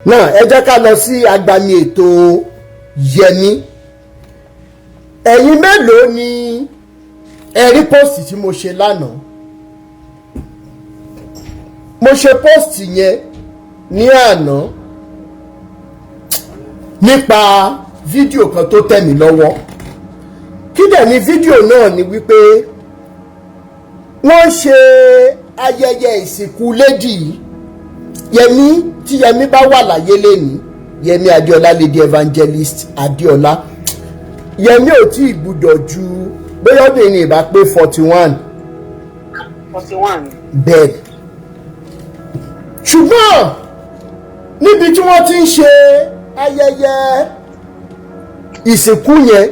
Náà ẹ jẹ́ ká lọ sí agbami ètò Yẹmí. Ẹ̀yin mélòó ni ẹ rí post tí mo ṣe lánàá? Mo ṣe post yẹn ní àná nípa fídíò kan tó tẹ̀ mí lọ́wọ́. Kí dẹ̀ ni fídíò náà? Ni wípé wọ́n ṣe ayẹyẹ ìsìnkú lady yìí, Yẹmí. Tí Yẹmí bá wà láyé lẹ́ni, Yẹmí Adéọlá, Lady Evangelist Adéọlá Yẹmí, ò tí ì gbúdọ̀ ju bóyá obìnrin ìbá pé 41. 41. Bẹ́ẹ̀, ṣùgbọ́n níbi tí wọ́n ti ń ṣe ayẹyẹ ìsìnkú yẹn,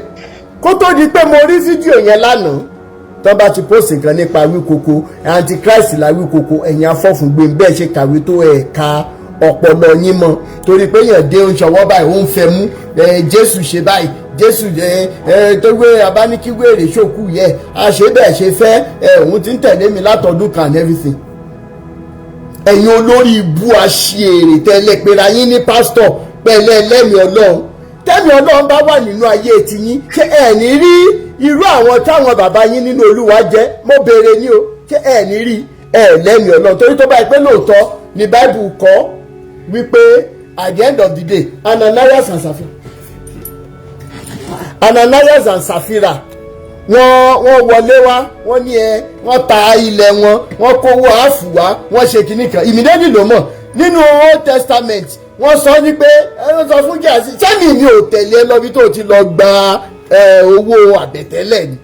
kó tó di pé mo rí fídíò yẹn lánàá, tó bá ti post nǹkan nípa Wíkoko, Antichrist la Wíkoko, ẹ̀yin afọ́fúngbé, bẹ́ẹ̀ ṣe kàwé tó ẹ̀ka ọpọlọ yín mọ́, torí pé yàn dé ń ṣọwọ́ báyìí, ó ń fẹ́ mú ẹ, Jésù ṣe báyìí, Jésù ẹ ẹ tó gbé abánikíwèrè ṣòkú yẹ àṣẹ bẹ́ẹ̀ ṣe fẹ́ ẹ, òun ti ń tẹ̀lé mi látọdún kan and everything. Ẹ̀yin olórí ibú aṣèrè tẹ́lẹ̀ pera yín ní pásítọ̀ pẹ̀lẹ́ ẹlẹ́mìí Ọlọ́run, tẹ́mi Ọlọ́run bá wà nínú ayé tiyín, ṣé ẹ̀ ní rí irú àwọn táwọn bàbá yín nínú Olúwa jẹ́? Mo béèrè ní o, ṣé ẹ̀ ní rí ẹ̀ lẹ́mìí Ọlọ́run? Torí tó bá yẹ pé lóòótọ́ ni Báíbù kọ́ wípé at the end of the day, Ananias and Sapphira, wọ́n wọlé wá, wọ́n ní ẹ wọ́n ta ilẹ̀ wọn, wọ́n kówó àáfù wá, wọ́n ṣe kinní kan. Immediately ló mọ̀ nínú Old Testament, wọ́n sọ ní pé ẹ wọ́n sọ fún Jésù sẹ́mi mi ò tẹ̀lé ẹ lọ́bi tó ti lọ gba owó àbẹ̀tẹ́lẹ̀ ni.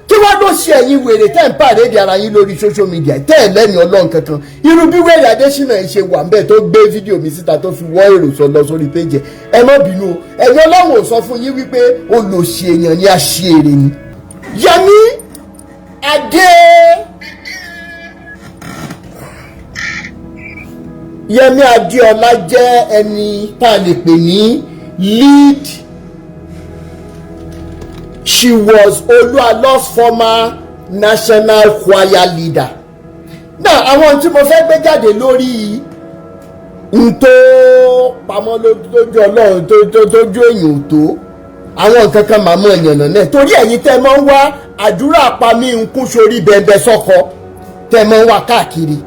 Kí wọ́n ló ṣe ẹ̀yin wèrè tẹ́ ń pàdé ara yín lórí social media, tẹ́ ẹ̀ lẹ́nu Ọlọ́run kankan? Irú bí wèrè Adésínà yìí ṣe wà ńbẹ̀ tó gbé fídíò mi síta, tó fi wọ́ èrò sọ lọ sórí péjẹ, ẹ má bínú o, ẹ̀yin Ọlọ́run ò sọ fún yín wípé olòṣì èèyàn ni, aṣèrè ni Yẹmí Adé. Yẹmí Adéọlá jẹ́ ẹni tá a lè pè ní lead. She was Olúalọ́'s former national choir leader. Now, àwọn tí mo fẹ́ gbé jáde lórí n tó pamọ́ lójú Ọlọ́run tó tójú èèyàn ò tó àwọn nǹkan kan, màá mọ̀ ẹ̀yànnà náà, torí ẹ̀yin tẹ́ mọ́ ń wá àdúrà pamí ń kún sórí bẹ́ẹ̀ sọ́kọ tẹ́ mọ́ ń wá káàkiri,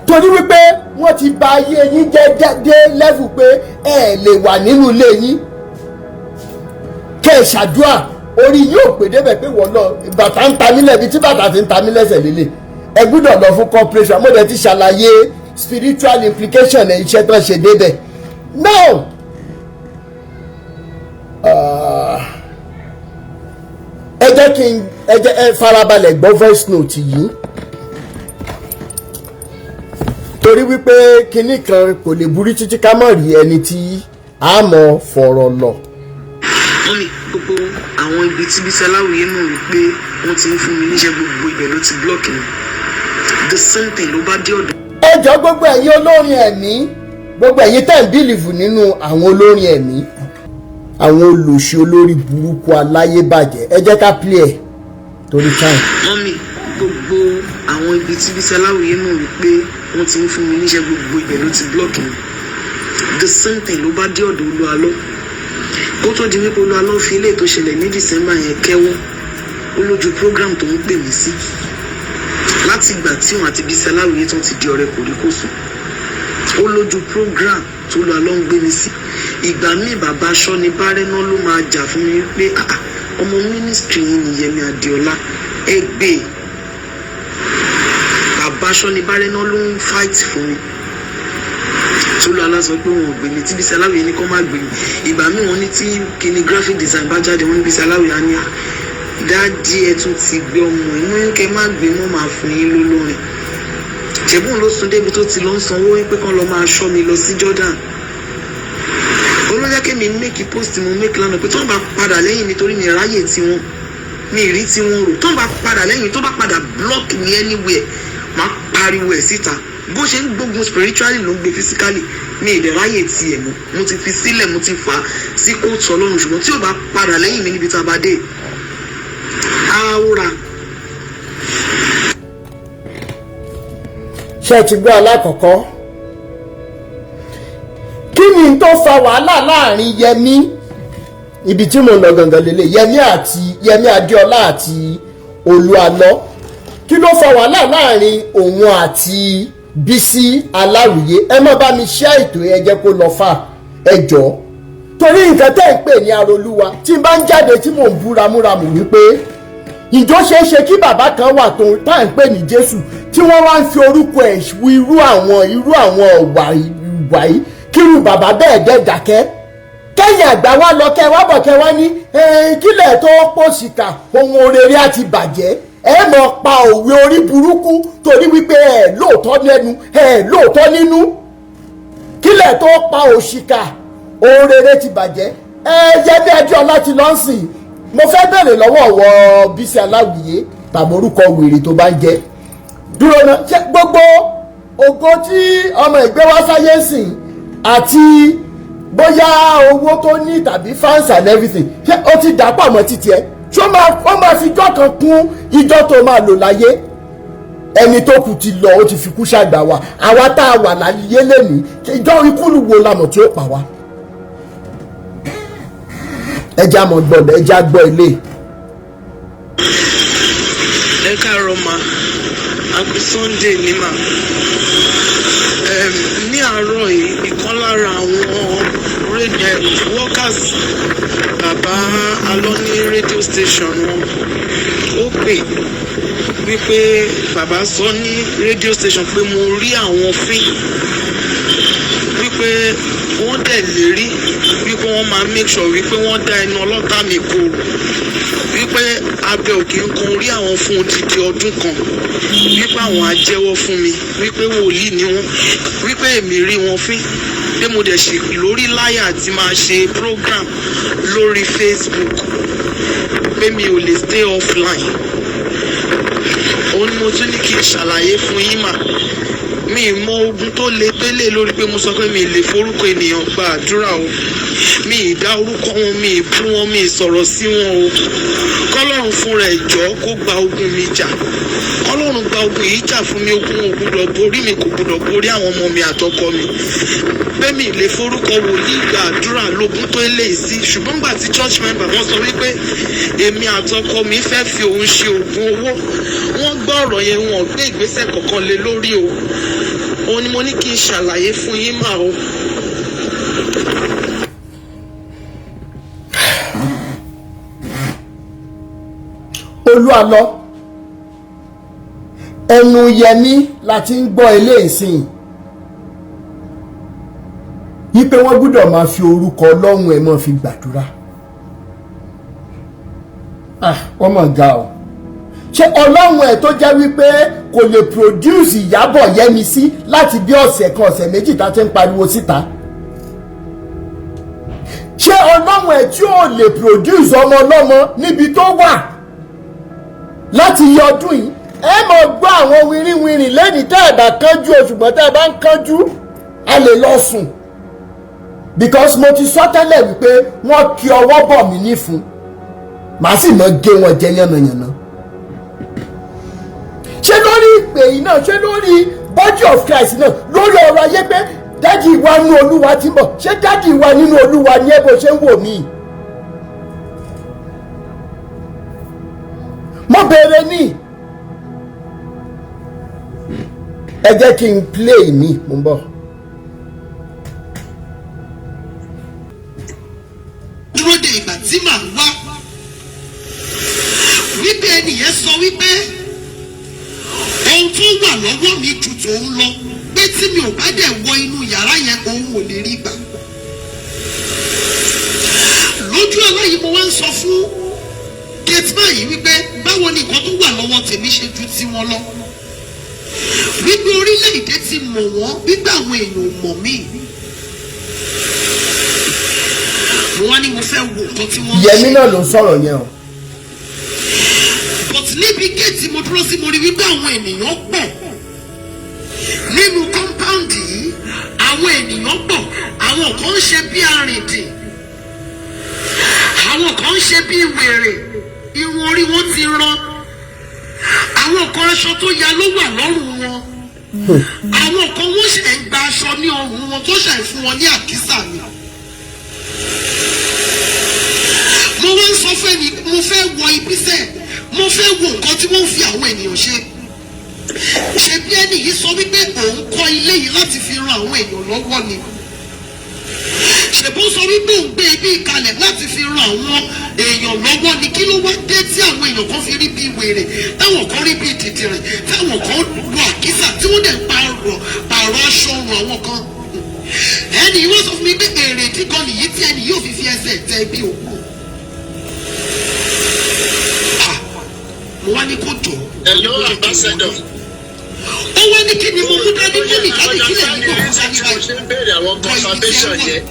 torí wípé wọ́n ti bà ayé yín jẹ́ dé level pé ẹ lè wà nínú ilé yín kẹ́ ẹ ṣàdúrà, orí yóò pè débẹ̀ pé wọ́n lọ bàtà ń ta mí lẹ́bi tí bàtà ti ń ta mí lẹ́sẹ̀ lélẹ̀, ẹ gbúdọ̀ lọ fún corporation. Mo dẹ̀ ti ṣàlàyé spiritual implication ẹ̀, iṣẹ́ tó ń ṣe débẹ̀. Now, ẹ jẹ́ kí n ẹ jẹ́ ẹ farabalẹ̀ gbọ́ voice note yìí, torí wípé kinní kan kò lè burú títí ká mọ̀ rí ẹni tí a mọ̀ fọ̀rọ̀ lọ. Mummy, gbogbo àwọn ibi tí Bísí Aláwìyé mọ̀ wípé wọ́n ti ń fún mi níṣẹ́, gbogbo ibẹ̀ ló ti block mi. The same thing ló bá dé ọ̀dọ̀ Ẹ jọ, gbogbo ẹ̀yin olórin ẹ̀mí, gbogbo ẹ̀yin tẹ̀ ń believe nínú àwọn olórin ẹ̀mí, àwọn olòṣì olórí burúkú aláyébàjẹ́, ẹ jẹ́ ká play ẹ̀ torí time. Mummy, gbogbo àwọn ibi tí Bísí Aláwìyé mọ̀ wípé wọ́n ti ń fún mi níṣẹ́, gbogbo ibẹ̀ ló ti block mi. The same thing ló bá dé ọ̀dọ̀ Olúalọ́. Kó tó di wípé Olúalọ́ fi ilé tó ṣẹlẹ̀ ní December yẹn kẹ́wọ́, ó lójú program tó ń pè mí sí. Láti ìgbà tí òun àti Bísí Aláwìyé tán ti di ọ̀rẹ́ kòríkòsùn, ó lójú program tó lọ ló ń gbé mi sí. Ìgbà míì, bàbá Sọ́ni Bárẹ́ná ló máa jà fún mi pé, "Ah, ah, ọmọ ministry yìí ni Yẹmi Adéọlá, ẹ gbé e." Bàbá Sọ́ni Bárẹ́ná ló ń fight fún mi tó lọ aláṣọ pé wọn ò gbé mi tí Bísí Aláwìyé ní kó má gbé mi. Ìgbà míì, wọn ní tí kíni graphic design bá jáde, wọn ní Bísí Aláwìyé á ní, "Daddy, ẹ tún ti gbé ọmọ inú kẹ má gbé mọ́, máa fún yín lólórin." Ṣẹ́gun ló sún débi tó ti lọ ń sanwó wípé kán lọ máa ṣọ́ mi lọ sí Jordan. Olójá kémi make post mo make lánàá pé tí wọ́n bá padà lẹ́yìn mi, torí mi ráyè tiwọn, mi rí tiwọn rò, tí wọ́n bá padà lẹ́yìn, tó bá padà block mi anywhere, máa pariwo ẹ̀ síta. Bó ṣe ń gbógun spiritually ló ń gbé physically. Mi ì dẹ̀ ráyè tiẹ̀ mọ́, mo ti fi sílẹ̀, mo ti fà á sí kóòtù Ọlọ́run. Ṣùgbọ́n tí ò bá padà lẹ́yìn mi níbi tá a bá dé, áwòrán. Ṣé ẹ ti gbọ́ alákọ̀ọ́kọ́? N tó fa wàhálà láàrin Yẹmí, ibi tí mo ń lọ gangan lélẹ̀, Yẹmí àti Yẹmí Adéọlá àti Olúalọ, kí ló fa wàhálà láàrin òun àti Bísí Aláròyé? Ẹ má bá mi ṣe ètò, ẹ jẹ́ kó lọ fà, ẹ jọ̀ọ́, torí nǹkan tẹ́ ń pè ní arolúwa tí n bá ń jáde tí mò ń bú ramúramù wípé ìjọ ṣeé ṣe kí bàbá kan wà tó tá à ń pè ní Jésù, tí wọ́n wá ń fi orúkọ ẹ̀ wí irú àwọn ọ̀wà ìwà yìí, kírú bàbá bẹ́ẹ̀ dẹ́ dákẹ́, kẹ́yìn àgbà wa lọ, kẹ́ wá bọ̀, kẹ́ wá ní kílẹ̀ tó pòṣìkà, ohun rere á ti bàjẹ́. Ẹ mọ̀ pa òwe orí burúkú torí wípé ẹ lóòótọ́ lẹ́nu, ẹ lóòótọ́ nínú. Kílẹ̀ tó pa òṣìkà, ohun rere ti bàjẹ́. Ẹ Yẹmí Adéọlá ti lọ sìn. Mo fẹ́ bèrè lọ́wọ́ ọ̀wọ́ Bísí Aláwìyé tàbí orúkọ wèrè tó bá ń jẹ́. Dúró ná, ṣé gbogbo ògo tí ọmọ ìgbé wá sáyé sìn àti bóyá owó tó ní tàbí fans and everything, ṣé ó ti dàpọ̀ mọ́ títí ẹ? Ṣé ó máa fi ijọ́ kan kún ijọ́ tó máa lò láyé? Ẹni tó kù ti lọ, ó ti fi kú ṣàgbà wa. Àwa tá a wà láyé lẹ́nìí, ìjọ ikú wo la mọ̀ tí ó pa wá? Ẹja mọ̀ gbọ́dọ̀, ẹja gbọ́ ilé. Ẹ káàárọ̀ ma, happy Sunday ní ma. Ní àárọ̀ yìí, ìkan lára àwọn radio workers bàbá alọ́ ní radio station wọn, ó pè wípé bàbá sọ ní radio station pé mo rí àwọn fín, wípé wọ́n dẹ̀ lérí wípé wọ́n máa make sure wípé wọ́n dá ẹnu ọlọ́tà mi kúrò, wípé abẹ òkè ń kan orí àwọn fún odidi ọdún kan, wípé àwọn á jẹ́wọ́ fún mi wípé wòlíì ni wọ́n, wípé èmi rí wọn fín, pé mo dẹ̀ ṣì lórí láyà àti máa ṣe program lórí Facebook, pé mi ò lè stay offline. Òun ni mo tún ní kí n ṣàlàyé fún yín mà. Mi ì mọ ogun tó le tẹ́lẹ̀ lórí pé mo sọ pé mi ì lè forúkọ ènìyàn gba àdúrà o. Mi ì dá orúkọ wọn, mi ì bú wọn, mi ì sọ̀rọ̀ sí wọn o. Kọ́lọ́run fúnra ẹ̀ jọ́ kó gba ogun mi jà, Kọ́lọ́run gba ogun yìí jà fún mi. Ogun ò gbúdọ̀ borí mi, kò gbúdọ̀ borí àwọn ọmọ mi àtọkọ mi, pé mi ì lè forúkọ wòlíì gba àdúrà lógún tó lè sí. Ṣùgbọ́n gbà tí church member wọ́n sọ wípé èmi àtọkọ mi fẹ́ fi òun ṣe oògùn owó, wọ́n gbọ́ ọ̀rọ̀ yẹn, wọn ò gbé ìgbésẹ̀ kankan lé lórí o. Òun ni mo ní kí n ṣàlàyé fún yín mà o. Olúalọ, ẹnu Yẹmí la ti ń gbọ́ eléyìí wípé wọ́n gbọ́dọ̀ máa fi orúkọ Ọlọ́run ẹ̀ máa fi gbàdúrà. Ah, wọ́n mọ̀ ga o. Ṣé Ọlọ́run ẹ̀ tó jẹ́ wípé kò lè produce Ìyábọ̀ Yẹmisí láti bí ọ̀sẹ̀ kan, ọ̀sẹ̀ 2 tá a ti ń pariwo síta? Ṣé Ọlọ́run ẹ̀ tí ò lè produce ọmọ ọlọ́mọ níbi tó wà láti yí ọdún yìí? Ẹ mọ̀ gbọ́ àwọn wìrìwìrì lẹ́ni tẹ́ ẹ̀ bá kánjú o, ṣùgbọ́n tẹ́ ẹ bá ń kánjú, a lè lọ sùn, because mo ti sọ tẹ́lẹ̀ wípé wọ́n kí ọwọ́ bọ̀ mí nífun, màá sì mọ gé wọn jẹ yánnayànna. Ṣé lórí ìpè yìí náà, ṣé lórí body of Christ náà, lórí ọ̀rọ̀ ayé pé daddy wa nínú Olúwa ti ń bọ̀, ṣé daddy wa nínú Olúwa ní ẹ bó ṣe ń wò mí? Mo béèrè ní. Ẹ jẹ́ kí n play mi, mo ń bọ̀. Dúró de ìgbà tí màá wá, wípé ẹnìyẹn sọ wípé ohun tó wà lọ́wọ́ mi ju tòun lọ, pé tí mi ò bá dẹ̀ wọ inú yàrá yẹn, òun ò lè rí gbà. Lójú aláyìí, mo wá ń sọ fún gateman yìí wípé báwo ni nǹkan tó wà lọ́wọ́ tèmi ṣe ju tiwọn lọ, wípé orílẹ̀-èdè ti mọ̀ wọ́n, wípé àwọn èèyàn ò mọ̀ mí. Mo wá ní mo fẹ́ wo nǹkan tí wọ́n ń Yẹmí ṣe. náà ló ń sọ̀rọ̀ yẹn o. But níbi géètì mo dúró sí, mo rí wípé àwọn ènìyàn pọ̀ nínú compound yìí. Àwọn ènìyàn pọ̀, àwọn kan ń ṣe bí arìndìn, àwọn kan ń ṣe bí wèrè, irun orí wọn ti rán, àwọn kan aṣọ tó ya ló wà lọ́rùn wọn. Àwọn kan, wọ́n ṣe ń gba aṣọ ní ọrùn wọn, tó ṣe ń fún wọn ní àkísà ni. Mo wá ń sọ fún ẹni, mo fẹ́ wọ ibi sẹ́, mo fẹ́ wo nǹkan tí wọ́n ń fi àwọn ènìyàn ṣe. Ṣe bí ẹni yìí sọ wípé òun kọ́ ilé yìí láti fi ran àwọn èèyàn lọ́wọ́ ni? Ṣèbó sọ wípé òun gbé ibi ìkalẹ̀ láti fi ran àwọn èèyàn lọ́wọ́ ni? Kí ló wá dé tí àwọn èèyàn kan fi rí bíi wèrè, táwọn kan rí bíi dìdìrìn, táwọn kan wọ àkísà, tí wọ́n dẹ̀ ń pààrọ̀ aṣọ ọrùn àwọn kan? Ẹni yìí wọ́n sọ fún mi pé èrè ìdí kan nìyí tí ẹni yóò fi ẹsẹ̀ tẹ ibi òkú. Ah, mo wá ní kó jọ. Hello, Ambassador. Ó wá ní kí ni mo mú dání mú mi jáde, kílẹ̀ yìí kò fún dání Mo báyìí. ṣe ń béèrè àwọn confirmation yẹn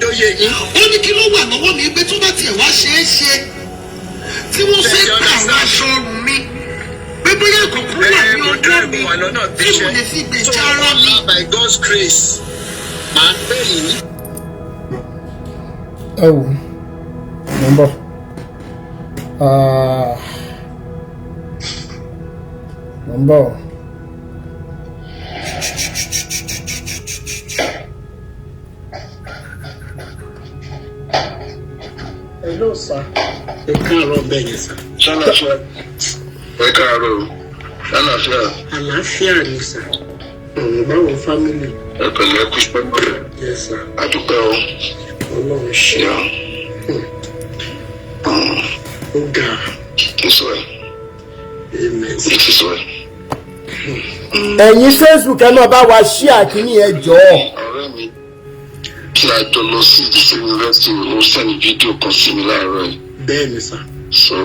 tó yé yín. Ó ní kí ló wà lọ́wọ́ mi, pé tó bá tiẹ̀ wá ṣeé ṣe tí wọ́n fẹ́ pààrọ̀ aṣọ ọrùn mi, pé bóyá ìkọ̀kọ̀ wà Ẹ ní mo ọjọ́ drive mi wà lọ́nà tí mo lè fi bíṣẹ́. gbèjà ara mi. Ọ̀la, by God's grace, màá pè yín. Ẹ wò, mo ń bọ̀. Ah, mo ń bọ̀. Hello, sir. Ẹ káàárọ̀ bẹ́ẹ̀ yẹn, sir. Ṣàlàfíà. Ẹ káàárọ̀ o, ṣàlàfíà. Àlàáfíà ni, sir. Ọ̀run báwo family? Ẹ pẹ̀lẹ́, kú iṣẹ́. Yes, sir. Àdúpẹ́ o. Ọlọ́run ṣe. Yà. Ó ga. It's well. Amen, sir. It is well. Ẹ̀yin Facebook, ẹ máa bá wa ṣí àkíní, ẹ jọ̀ọ́. Ọ̀rẹ́ mi tí a jọ lọ sí the same university ló send fídíò kan sí mi láàárọ̀ yìí. Bẹ́ẹ̀ ni, sir. So,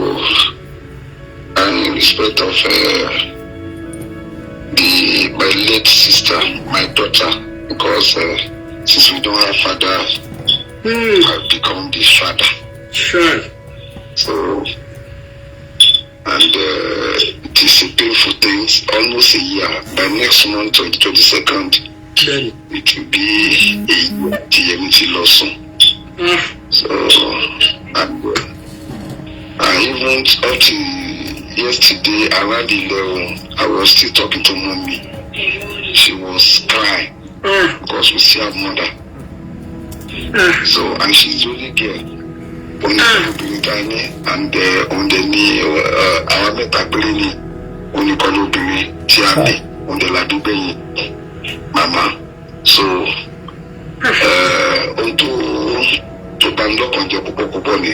and in respect of the my late sister, my daughter, because since we don't have father, I've become the father. So, and it is a painful thing. Almost a year. By next month, on the 22nd, Bẹ́ẹ̀ ni. it will be a year tí Yẹmi ti lọ sùn. So, and even up to yesterday around 11, I was still talking to mommy. She was crying because we still have mother. So, and she's the only girl. Òun ní obìnrin ta ní, and òun dẹ̀ ní àwa mẹ́ta péré ní, òun nìkan lóbìnrin tí a ní, òun dẹ̀ làbí gbẹ̀yìn màmá. So ohun tó bà ní lọ́kàn jẹ́ púpọ̀ púpọ̀ ni.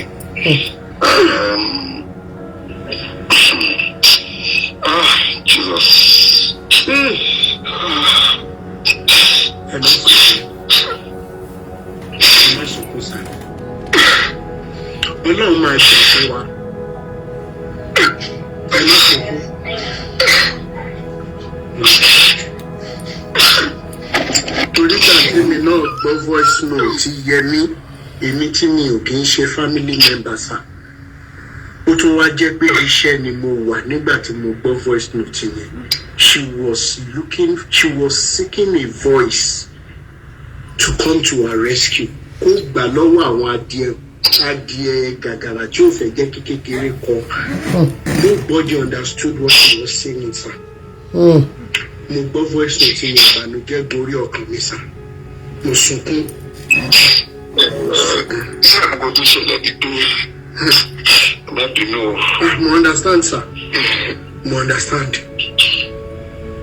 Ah, Jesus. Ẹ má sunkún, ẹ má sunkún, sir. Ọlọ́run máa ṣe fún wa. Ẹ má sunkún. Torí gbàgbé mi náà gbọ́ voice note ti Yẹmí, èmi tí mi ò kì í ṣe family member, sir, ó tún wá jẹ́ pé iṣẹ́ ni mo wà nígbà tí mo gbọ́ voice note yẹn. She was seeking a voice to come to her rescue, kó gbà lọ́wọ́ àwọn adìẹ gàgàrà tí ò fẹ́ jẹ́ kí kékeré kọ. Nobody understood what she was saying, sir. Mo gbọ́ voice note yẹn, ìbànújẹ́ gorí ọkàn mi, sir. Mo sunkún. Ṣé àkókò tó ṣẹlẹ̀ ni pé, má bínú o. Ah, mo understand, sir. Mo understand,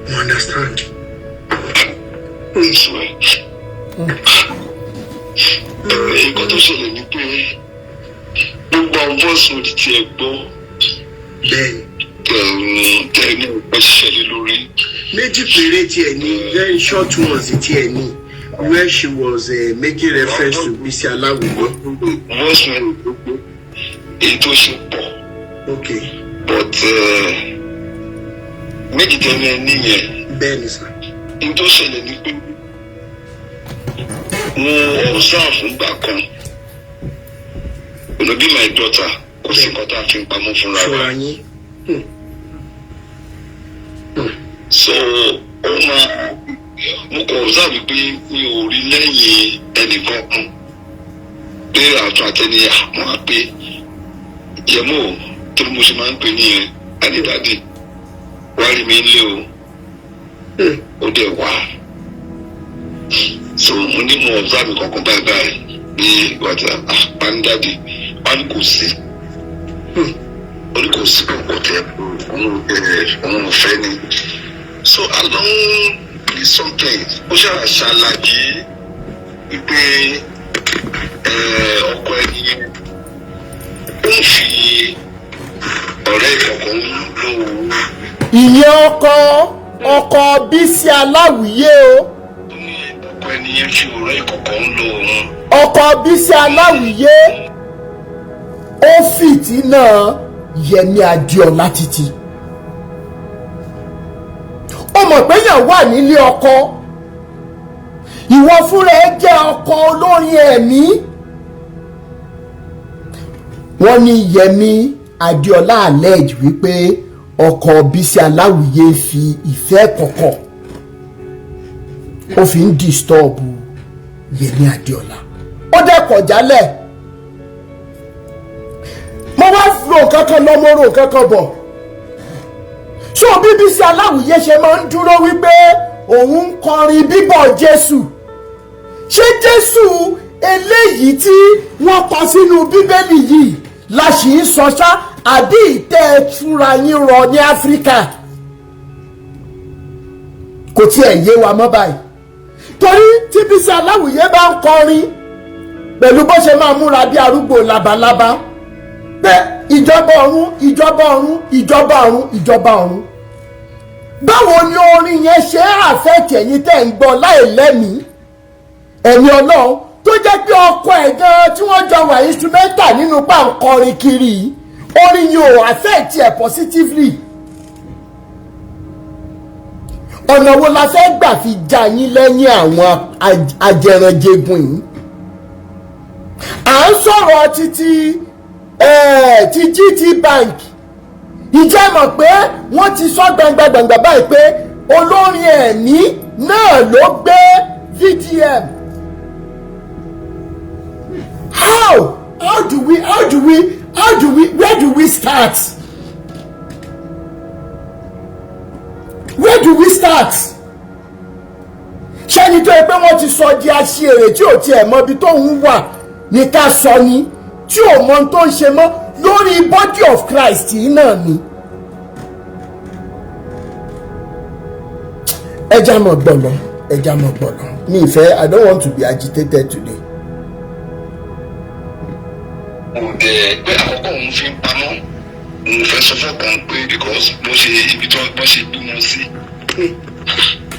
mo understand. It's well. Nǹkan tó ṣẹlẹ̀ ni pé gbogbo àwọn voice note tí ẹ gbọ́, Bẹ́ẹ̀ni. tẹ̀ ní ọ̀pẹ ṣiṣẹ́ lé lórí. Méjì péré tiẹ̀ ní, very short ones tiẹ̀ ní, where she was making reference to Bisi Aláwìyé. Voice note gbogbo èyí tó ṣe pọ̀, but méjì tẹ́lẹ̀ níyẹn. Bẹ́ẹ̀ni, sir. N tó ṣẹlẹ̀ ni pé mo observe ńgbà kan ọ̀nà bí my daughter, kò sí nǹkan tá a fi ń pamọ́ fúnra wa. Fúnra yín. So ó máa, mo kàn observe pé mi ò rí lẹ́yìn ẹnìkan kan pé àtún àtẹni àwọn á pé yẹmọ o, torí mo ṣe máa ń pè nìyẹn, àní daddy, wá rí mi nílé o. Ó dẹ̀ wá, so mo ní mo observe kankan báyìí báyìí ní wàtí pàǹdàdì wọn ní kò sí, ó ní kò sí kankan tẹ òun òun ò fẹ́ ni. So along the something, ó ṣàlàyé wípé ọkọ ẹni yẹn ó ń fi ọ̀rẹ́ ìkọ̀kọ̀ ń lò ó. Ìyẹn ọkọ Bísí Aláwìyé o. Ó ní ọkọ ẹni yẹn fi ọ̀rẹ́ ìkọ̀kọ̀ ń lò òun. Ọkọ Bísí Aláwìyé, ó fìtínà Yẹmí Adéọlá títí. Ó mọ̀ pé yàn wà nílé ọkọ, ìwọ fúnra ẹ jẹ́ ọkọ olórin ẹ̀mí. Wọ́n ní Yẹmí Adéọlá allege wípé ọkọ Bísí Aláwìyé fi ìfẹ́ kọ̀kọ̀, ó fi ń disturb Yẹmí Adéọlá. Ó dẹ́kọ̀ jálẹ̀. Mo wá ro nǹkan kan lọ, mo ro nǹkan kan bọ̀. Ṣé o bí Bísí Aláwìyé ṣe máa ń dúró wípé òun ń kọrin bíbọ̀ Jésù? Ṣé Jésù eléyìí tí wọ́n kọ sínú Bíbélì yìí la sì ń sọ ṣá, àbí ìtẹ́ ẹ̀tura yín rọ ní Áfíríkà? Kò tiẹ̀ yé wa mọ́ báyìí, torí tí Bísí Aláwìyé bá ń kọrin pẹ̀lú bó ṣe máa múra bí arúgbó labalábá pé ìjọba ọ̀run, ìjọba ọ̀run, ìjọba ọ̀run, ìjọba ọ̀run, báwo ni orin yẹn ṣe é affect ẹ̀yin tẹ́ ń gbọ́ láì lẹ́mìí ẹ̀mí Ọlọ́run, tó jẹ́ pé ọkọ ẹ̀ gan tí wọ́n jọ wà instrumental nínú pàǹkọrin kiri yìí, orin yìí ò affect ẹ̀ positively? Ọ̀nà wo la fẹ́ gbà fi já yín lẹ́yìn àwọn ajẹranjẹgun yìí? À ń sọ̀rọ̀ títí ti GT Bank. Ìjẹ́ mọ̀ pé wọ́n ti sọ gbangba gbangba báyìí pé olórin ẹ̀mí náà ló gbé VDM. How do we where do we start? Where do we start? Ṣẹ́ni tó yẹ pé wọ́n ti sọ di aṣèrè tí ò tiẹ̀ mọ ibi tó ń wà ní ká sọ ni, tí ò mọ ohun tó ń ṣe mọ́ lórí body of Christ yìí náà ni. Ẹja mọ̀ gbọ̀nà, ẹja mọ̀ gbọ̀nà mi ìfẹ́. I don't want to be agitated today. Kò dẹ̀ pé àkọ́kọ́ òun fi ń pamọ́, òun fẹ́ sọ fọ́kàn pé because bó ṣe ibi tó bó ṣe bímọ sí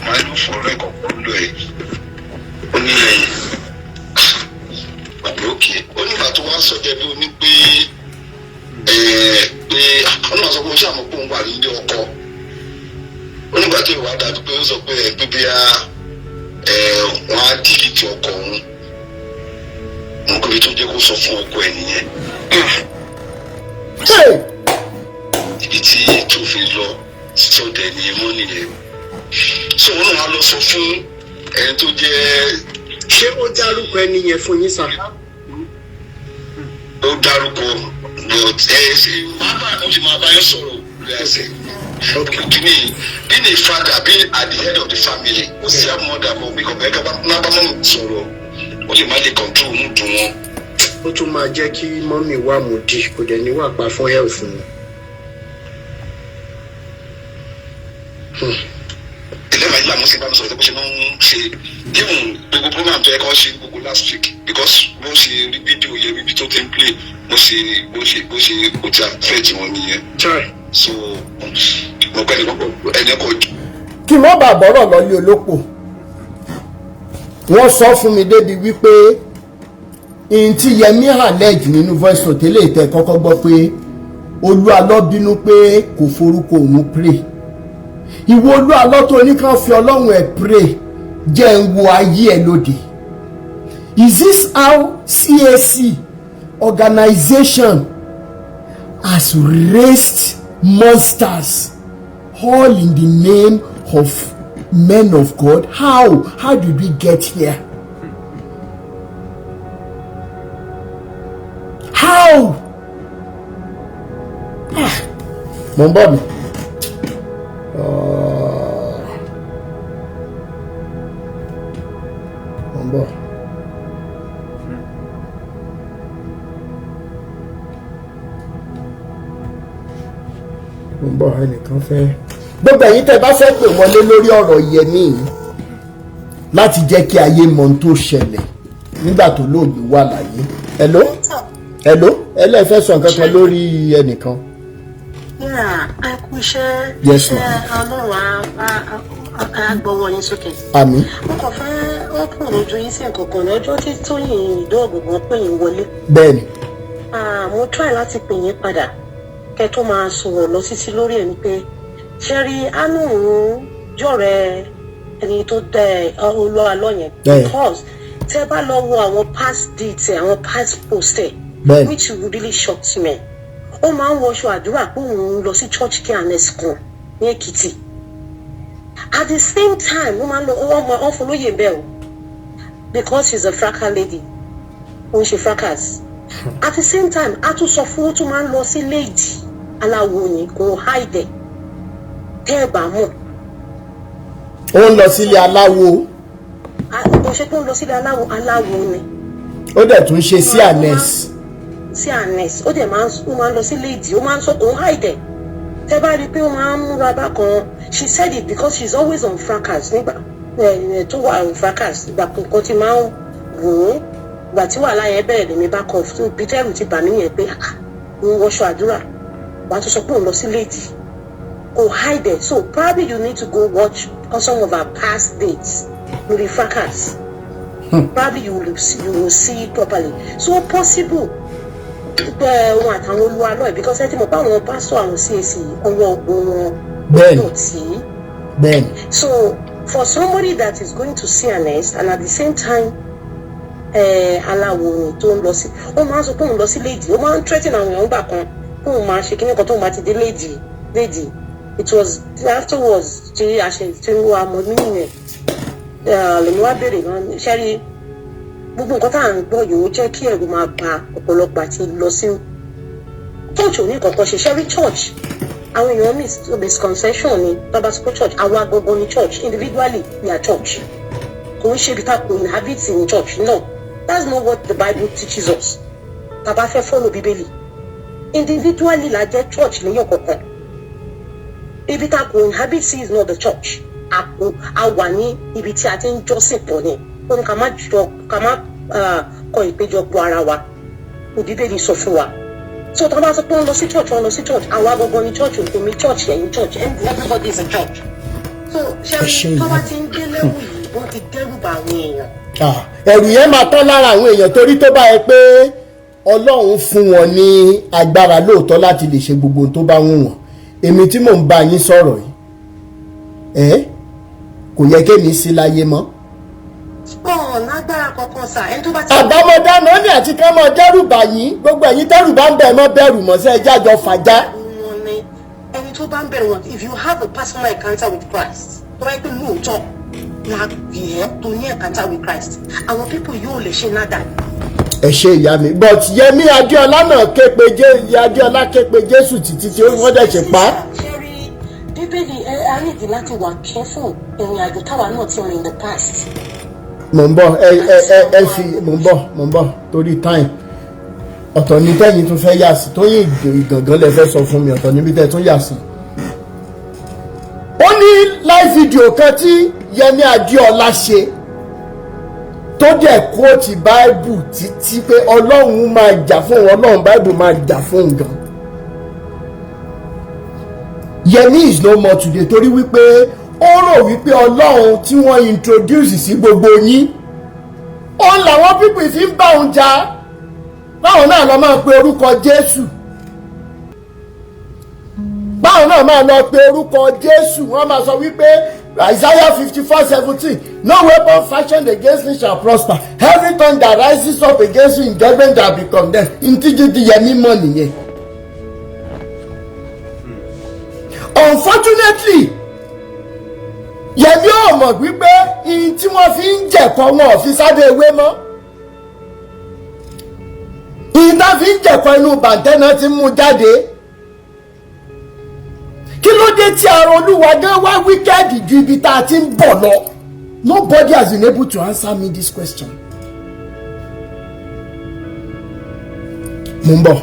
máa ló fọ̀rọ̀ ẹ̀ kọ̀ọ̀kan lọ ẹ̀. Ó ní ẹ̀yìn bàbá òkè, ó nígbà tó wá sọ jẹ́ bí ó ní pé pé ó náà sọ pé ó ṣàmọ̀ pé òun wà nílé ọkọ. Ó nígbà tó ìwà dàbí pé ó sọ pé ẹ pé bí wọ́n á dìlítì ọkọ òun, mo kò fi tó jẹ́ kó sọ fún ọkọ ẹ̀ nìyẹn. Hey! Ibi tí tó fi lọ sọdẹ nìyẹn mọ́ nìyẹn, so wọn náà wá lọ sọ fún ẹni tó jẹ́. Ṣé ó dárúkọ ẹni yẹn fún yín sà? Ó dárúkọ, but ẹ ṣe bàbá ó ti máa bá yẹn sọ̀rọ̀ lórí ẹsẹ̀ kìíní. Being a father, being at the head of the family, ó sì á mọ̀ dàbọ̀ bí kò bẹ́ẹ̀ ká bá bá mọ̀ sọ̀rọ̀, ó lè má lè control mú dùn wọn. Ó tún máa jẹ́ kí mummy wà moody, kò dẹ̀ ní wà pa fún health wọn. Ìlẹ́wà yìí làwọn sì bá mi sọ̀rọ̀ tó bó ṣe máa ń ṣe, even gbogbo program tó yẹ kó ṣe gbogbo last week, because bó ṣe rí fídíò yẹn bíbi tó ti ń play, bó ṣe ó ti affect wọn nìyẹn. Chai. So mo pẹ́ ẹni kò. Kí n má bàa bọ́rọ̀ lọ́lé olóko, wọ́n sọ fún mi débi wípé ihun tí Yẹmí allege nínú voice note eléyìí tẹ́ kọ́kọ́ gbọ́ pé Olúalọ́ bínú pé kò forúkọ òun pray. Ìwọ Olúalọ́ tó ní kàn fi Ọlọ́run ẹ̀ pray, jẹ́ ń wo ayé ẹ̀ lóde. Is this how CAC organization has raised monsters, all in the name of men of God? How did we get here? How? Ah, mo ń bọ̀ mi. Mo ń bọ̀, ẹnìkan fẹ́. Gbogbo ẹ̀yin tẹ́ bá fẹ́ pè wọlé lórí ọ̀rọ̀ Yẹmí yìí láti jẹ́ kí ayé mọ ohun tó ṣẹlẹ̀ nígbà tó lóògbé wà láyé. Hello, hello, ẹlẹ́fẹ́ sọ nǹkan kan lórí ẹnìkan. Yeah, ẹ kú iṣẹ́. Yes, iṣẹ́. Ma'am. Ọlọ́run á gbọ́wọ́ yín sókè. Àmín. Mo kàn fẹ́ open ojú yín sí nǹkan kan lọ́jọ́ tí Tóyìn Ìdó-Ògùngàn pè yín wọlé. Bẹ́ẹ̀ni. Ah, mo try láti pè yín padà kẹ́ tó máa sọ̀rọ̀ lọ títí lórí ẹ̀, ni pé ṣẹ́rí ánú òun jọ̀rẹ́ ẹni tó dẹ Olúwa lọ́yẹn, because tẹ́ bá lọ wo àwọn past deeds ẹ̀, àwọn past post ẹ̀, which really shocked me, ó máa ń wọṣọ àdúrà pé òun ń lọ sí church C&S kan ní Èkìtì. At the same time, ó máa ń lọ, ó máa ń fún lóye bẹ́ẹ̀ o, because she's a fracas lady, ó ń ṣe fracas. At the same time, a tún sọ fún, ó tún máa ń lọ sí lady aláwo ni, kò hide ẹ̀, tẹ́ ẹ bá mọ̀. Ó ń lọ sílé aláwo. Kò ṣe pé ó ń lọ sílé aláwo, aláwo ni. Ó dẹ̀ tún ṣe C&S. C&S. Ó dẹ̀ máa ń, ó máa ń lọ sí lady, ó máa ń sọ, kò hide ẹ̀. Tẹ́ bá rí i pé ó máa ń múra bákan, she said it because she's always on fracas. Nígbà tó wà on fracas, ìgbà kankan tí máa ń wò ó, ìgbà tí wàhálà yẹn bẹ̀rẹ̀, lèmi bá kọ fún bí tẹ́rù ti bà mí yẹn pé, ah, ń wọṣọ àdúrà, wàá tún sọ pé òun lọ sí lady, kò hide it. So probably you need to go watch on some of our past dates lórí fracas. Probably you will see it properly. So possible pé òun àtàwọn olúwa lọ́ọ̀, because ẹ ti mọ̀ pé àwọn pásítọ̀, àwọn CAC, ọwọ́ ọgbọ́n wọn dọ̀tí. So for somebody that is going to C&S and at the same time, aláwo tó ń lọ sí, ó máa ń sọ pé òun lọ sí lady, ó máa ń threaten àwọn èèyàn gbà kan pé òun máa ṣe kíní kan tóun bá ti dé lady. It was afterwards tí a ṣe tí wàá mọ nínú yẹn lèmi wá béèrè náà. Ṣẹ́rí gbogbo nǹkan tá à ń gbọ́ yìí, ó jẹ́ kí ẹ̀rù máa ba ọ̀pọ̀lọpọ̀ àti lọ sí church. Ò ní kankan ṣe. Ṣẹ́rí church, àwọn èèyàn misconception ni bàbá sọ pé church. Àwa gangan ni church. Individually, we are church. Kò ń ṣe ibi tá kò inhabit in church. No, that's not what the Bible teaches us. Tá bá fẹ́ follow Bíbélì, individually la jẹ́ church lẹ́yìn kọ̀ọ̀kan. Ibi tá kò inhabit is not the church. A kò a wà ní ibi tí a ti ń jọ́sìn pọ̀ ni. Ó ní ká má jọ, ká má kọ ìpéjọpọ̀ ara wa ní Bíbélì sọ fún wa. So tó bá sọ pé wọ́n lọ sí church, wọ́n lọ sí church, àwa gangan ni church. Òkè church, ẹ̀yìn church, everybody is a church. So ṣe tó bá ti ń dé lẹ́wù yìí, wọ́n ti dẹ́rù bà àwọn èèyàn. Ẹ̀rù yẹn máa tán lára àwọn èèyàn, torí tó bá yẹ pé Ọlọ́run fún wọn ní agbára lóòótọ́ láti lè ṣe gbogbo ohun tó bá wù wọ́n, èmi tí mò ń bá yín sọ̀rọ̀ yìí, ẹ́ kò yẹ kémi sí láyé mọ́. Ọ̀ lágbára kankan sà, ẹni tó bá ti. Àbámọ̀dá náà ní àti ká máa dẹ́rù bà yín. Gbogbo ẹ̀yin tẹ́rù bá ń bẹ̀, mọ́ bẹ̀rù mọ́ sẹ́ jájọ fàjá. Wọn ni ẹni tó bá ń bẹ̀rù wọn. If you have a personal encounter with Christ, tó bá yẹ pé lóòótọ́ la yẹ tó ní encounter with Christ, àwọn people yóò lè ṣe nádà. Ẹ ṣe, ìyá mi. But Yẹmí Adéọlá náà ké pe Jé Adéọlá, ké pe Jésù títí tí wọ́n dẹ̀ ṣe pa á. Ṣé rí Bíbélì ẹ, a nídìí láti wà careful ìrìn àjò táwa náà ti rìn in the past. Mò ń bọ̀, ẹ ẹ ẹ ẹ fi, mò ń bọ̀, mò ń bọ̀, torí time. Ọ̀tọ̀ ní tẹ́yìn tún fẹ́ yà sí, Tóyìn Ìgàngán lẹ fẹ́ sọ fún mi, ọ̀tọ̀ níbi tẹ́ tún yà sí. Ó ní live video kan tí Yẹmí Adéọlá ṣe tó dẹ̀ quote Bible títí pé Ọlọ́run máa jà fún òun, Ọlọ́run Bible máa jà fún òun gan. Yẹmí is no more today, torí wípé ó rò wípé Ọlọ́run tí wọ́n introduce sí gbogbo yín, òun làwọn people fi ń bá òun jà, báwọn náà lọ máa pe orúkọ Jésù, báwọn náà máa lọ pe orúkọ Jésù. Wọ́n máa sọ wípé Isaiah 54:17, "No weapon fashioned against me shall prosper. Every tongue that rises up against you in judgment shall be condemned." Ntíjú ti Yẹmí mọ̀ nìyẹn. Unfortunately, Yẹmí ò mọ̀ wípé ihun tí wọ́n fi ń jẹ̀kọ́, wọn ò fi sábẹ́ ewé mọ́. Ihun tá fi ń jẹ̀kọ́, inú bàǹtẹ́ náà ti mú jáde. Kí ló dé tí ara Olúwa gan wá wicked ju ibi tá a ti ń bọ̀ lọ? Nobody has been able to answer me this question. Mo ń bọ̀.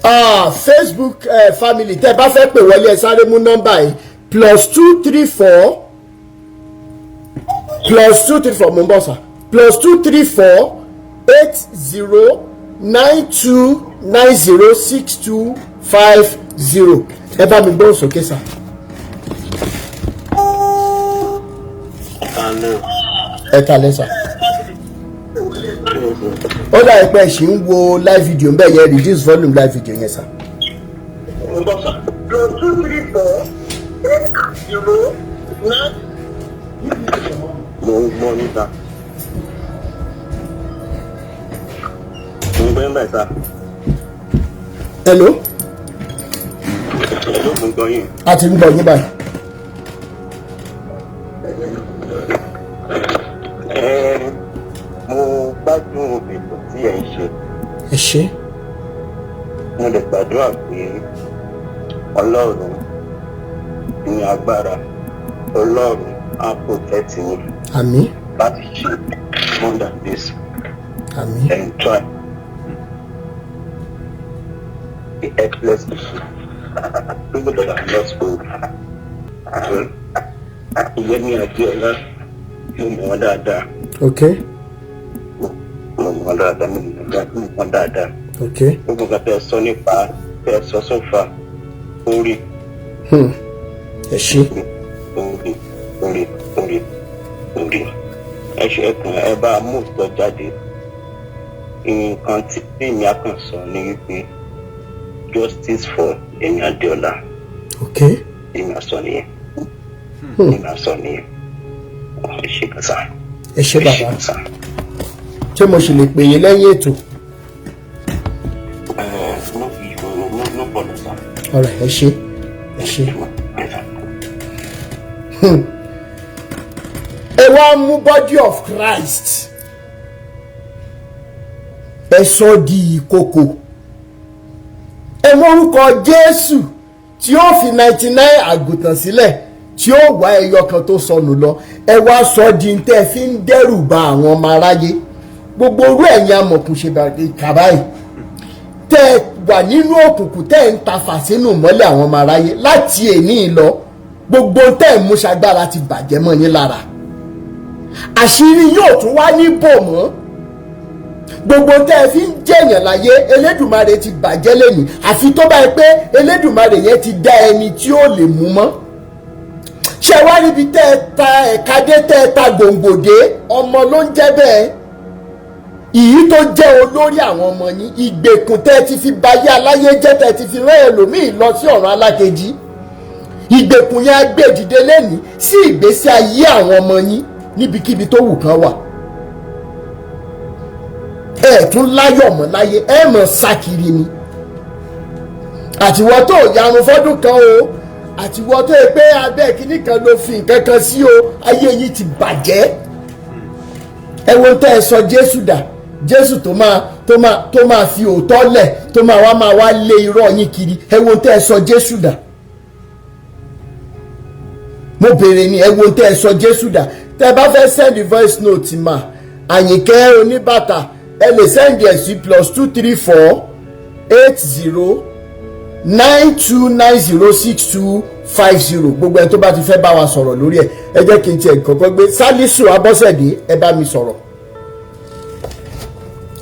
Ah, Facebook family, tẹ́ ẹ bá fẹ́ pè wọlé, ẹ sáré mú nọ́mbà yìí: +234, +234, mo ń bọ̀ sà, +234 80 9290 6250. Ẹ bá mi gbóhùn sókè sà. Ẹ kalẹ̀ sà. Ó dàbí pé ẹ ṣì ń wo live video ń bẹ̀ yẹn. Reduce volume live video yẹn sà. +234 809. Mo ń gbọ́ níta. Mo ń gbọ́ nígbà ìta. Hello. Hello, mo ń gbọ́ yín. A ti ń gbọ́ yín báyìí. Ẹ mo gbádùn ètò tí ẹ̀ ń ṣe. Ẹ ṣé. Mo lè gbàdúrà pé Ọlọ́run ní agbára, Ọlọ́run á protect yín Àmín. láti ṣe more than this Àmín. and try the helpless people, people that are not old. Yẹmí Adéọlá, mo mọ̀ wọ́n dáadáa. Mo mọ̀ wọ́n dáadáa, mo mọ̀ wọ́n dáadáa. Gbogbo nǹkan tẹ́ ẹ sọ nípa tẹ́ ẹ sọ sófà orí Ẹ ṣé. orí orí orí orí ẹ ṣe ẹkùn ẹ bá mú ìtọ́ jáde. Nǹkan tí èmi á kàn sọ ni wípé justice for Yẹmí Adéọlá. Èmi á sọ nìyẹn, èmi á sọ nìyẹn. Ẹ ṣe kan sá. Ẹ ṣé bàbá. Kan sá. Ṣé mo sì lè pè yín lẹ́yìn ètò? Ẹ no no no problem, sir. Ọ̀rẹ́, ẹ ṣé, ẹ ṣé. Yes, sir. Ẹ wá mú body of Christ, ẹ sọ di ìkòkò. Ẹ mórúkọ Jésù tí ó fi 99 àgùntàn sílẹ̀ tí ó wá ẹyọ kan tó sọnù lọ, ẹ wá sọ di tẹ́ ẹ fi ń dẹ́rù ba àwọn ọmọ aráyé. Gbogbo orú ẹ̀yin amọ̀kùnṣe kàbáyì tẹ́ ẹ wà nínú òkùnkùn, tẹ́ ẹ ń ta fà sínú mọ́lẹ̀ àwọn ọmọ aráyé, láti èní lọ, gbogbo tẹ́ ẹ mú ṣagbára ti bàjẹ́ mọ́ yín lára. Àṣírí yóò tún wá ní bò mọ́. Gbogbo tẹ́ ẹ fi ń jẹ̀yàn láyé, Elédùmarè ti bàjẹ́ lẹ́yìn, àfi tó bá yẹ pé Elédùmarè yẹn ti dá ẹni tí ó lè mú mọ́. Ṣé wá níbi tẹ́ ẹ ta ẹ̀ka dé, tẹ́ ẹ ta gbòǹgbò dé, ọmọ ló ń jẹ́ bẹ́ẹ̀. Ìyí tó jẹ́ olórí àwọn ọmọ yín, ìgbèkùn tẹ́ ẹ ti fi bayé aláyé jẹ́, tẹ́ ẹ ti fi rán ẹlòmíì lọ sí ọ̀run alákejì, ìgbèkùn yẹn á gbé dìde lẹ́nìí sí ìgbésí ayé àwọn ọmọ yín níbikíbi tó wù kán wà. Ẹ tún láyọ̀ mọ́ láyé, ẹ mọ̀ sákiri ni. Àtiwọ́ tó yarun fọ́dún kan o, àtiwọ́ tó yẹ pé abẹ́ kínní kan ló fi nǹkan kan sí o, ayé yìí ti bàjẹ́. Ẹ wo tẹ́ ẹ sọ Jésù dà, Jésù tó máa fi òótọ́ lẹ̀, tó máa wá lé irọ́ yín kiri. Ẹ wo tẹ́ ẹ sọ Jésù dà. Mo béèrè ni, ẹ wo tẹ́ ẹ sọ Jésù dà. Tẹ́ ẹ bá fẹ́ send voice note mà, Àyìnkẹ́ Oníbàtà, ẹ lè send ẹ̀ sí +234 80 9290 6250. Gbogbo ẹ tó bá ti fẹ́ bá wa sọ̀rọ̀ lórí ẹ̀, ẹ jẹ́ kí n tiẹ̀ kọ́kọ́ gbé Sálísù Abọ́sẹ̀dé. Ẹ bá mi sọ̀rọ̀,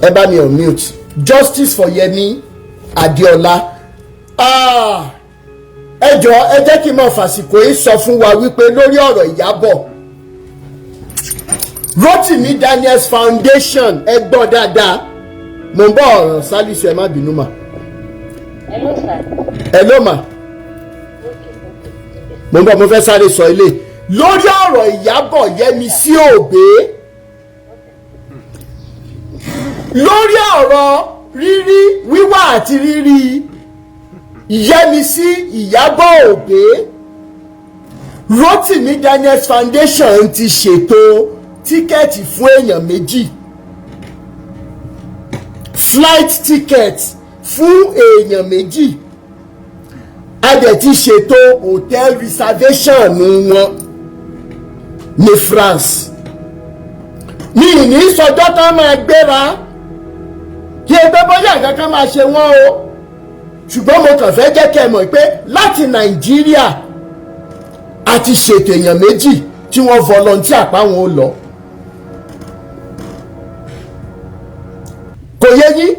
ẹ bá mi unmute. Justice for Yẹmi Adéọlá. Ah, ẹ jọ, ẹ jẹ́ kí n máa fàsìkò yìí sọ fún wa wípé lórí ọ̀rọ̀ Ìyábọ̀, Rotimi Daniels Foundation, ẹ gbọ́ dáadáa. Mo ń bọ̀ ọ̀rọ̀ Sálísù, ẹ má bínú mà. Hello, sir. Ẹ ló mà. Mo ń bọ̀, mo fẹ́ sáré sọ ilé lórí ọ̀rọ̀ Ìyábọ̀ Yẹmisí Òbé, lórí ọ̀rọ̀ rírí wíwá àti rírí Yẹmisí Ìyábọ̀ Òbé. Rotimi Daniels Foundation ti ṣètò ticket fún èèyàn méjì, flight ticket fún èèyàn méjì. A dẹ̀ ti ṣètò hotel reservation wọn ní France. Ní ìní sọjọ́ tán máa gbéra, kí ẹgbẹ́ bóyá nǹkan kan máa ṣe wọ́n o. Ṣùgbọ́n mo kàn fẹ́ jẹ́ kẹ́ ẹ mọ̀ pé láti Nàìjíríà, a ti ṣètò èèyàn méjì tí wọ́n volunteer páwọn ó lọ. Kò yé yín?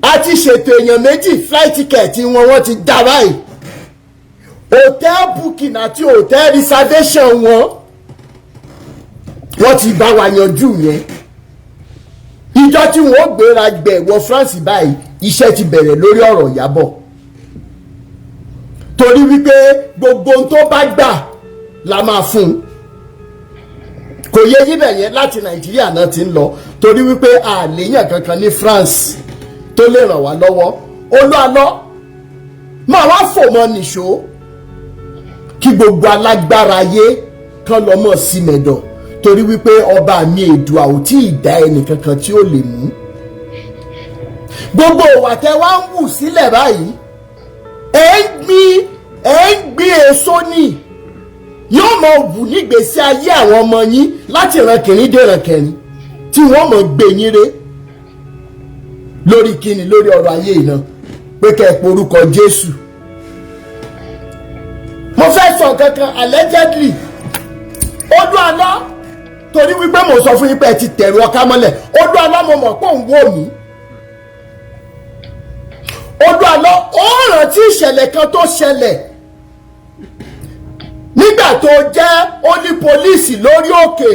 A ti ṣètò èèyàn méjì, flight ticket wọn, wọ́n ti dá báyìí. Hotel booking àti hotel reservation wọn, wọ́n ti bá wa yanjú yẹn. Ìjọ tí wọ́n ó gbéra gbẹ̀ wọ France báyìí, iṣẹ́ ti bẹ̀rẹ̀ lórí ọ̀rọ̀ Ìyábọ̀, torí wípé gbogbo ohun tó bá gbà la máa fún un. Kò yé yín bẹ̀ yẹn? Láti Nàìjíríà náà ti ń lọ, torí wípé àléyàn kankan ní France tó lè ràn wá lọ́wọ́. Olúalọ́ máa wá fò mọ́ nìṣó, kí gbogbo alágbára ayé kán lọ mọ̀ sí mẹ̀dọ̀, torí wípé ọba mi Èdùà ò tí ì dá ẹnì kankan tí ó lè mú. Gbogbo ìwà tẹ wá ń wù sílẹ̀ báyìí, ẹ ń gbin èso ní yóò mọ wù nígbèésí ayé àwọn ọmọ yín láti ìran kìnrín dé ìran kẹrin, tí wọ́n mọ̀ gbé yín ré lórí kíni? Lórí ọ̀rọ̀ ayé yìí náà, pé kẹ́ ẹ porúkọ Jésù. Mo fẹ́ sọ kankan allegedly, Olú Alọ́, torí wípé mo sọ fún yín pé ẹ ti tẹ̀rù ọká mọ́lẹ̀. Olú Alọ́, mo mọ̀ pé òun wò mí. Olú Alọ́, ó rántí ìṣẹ̀lẹ̀ kan tó ṣẹlẹ̀ nígbà tó jẹ́ oní pólíìsì lórí òkè.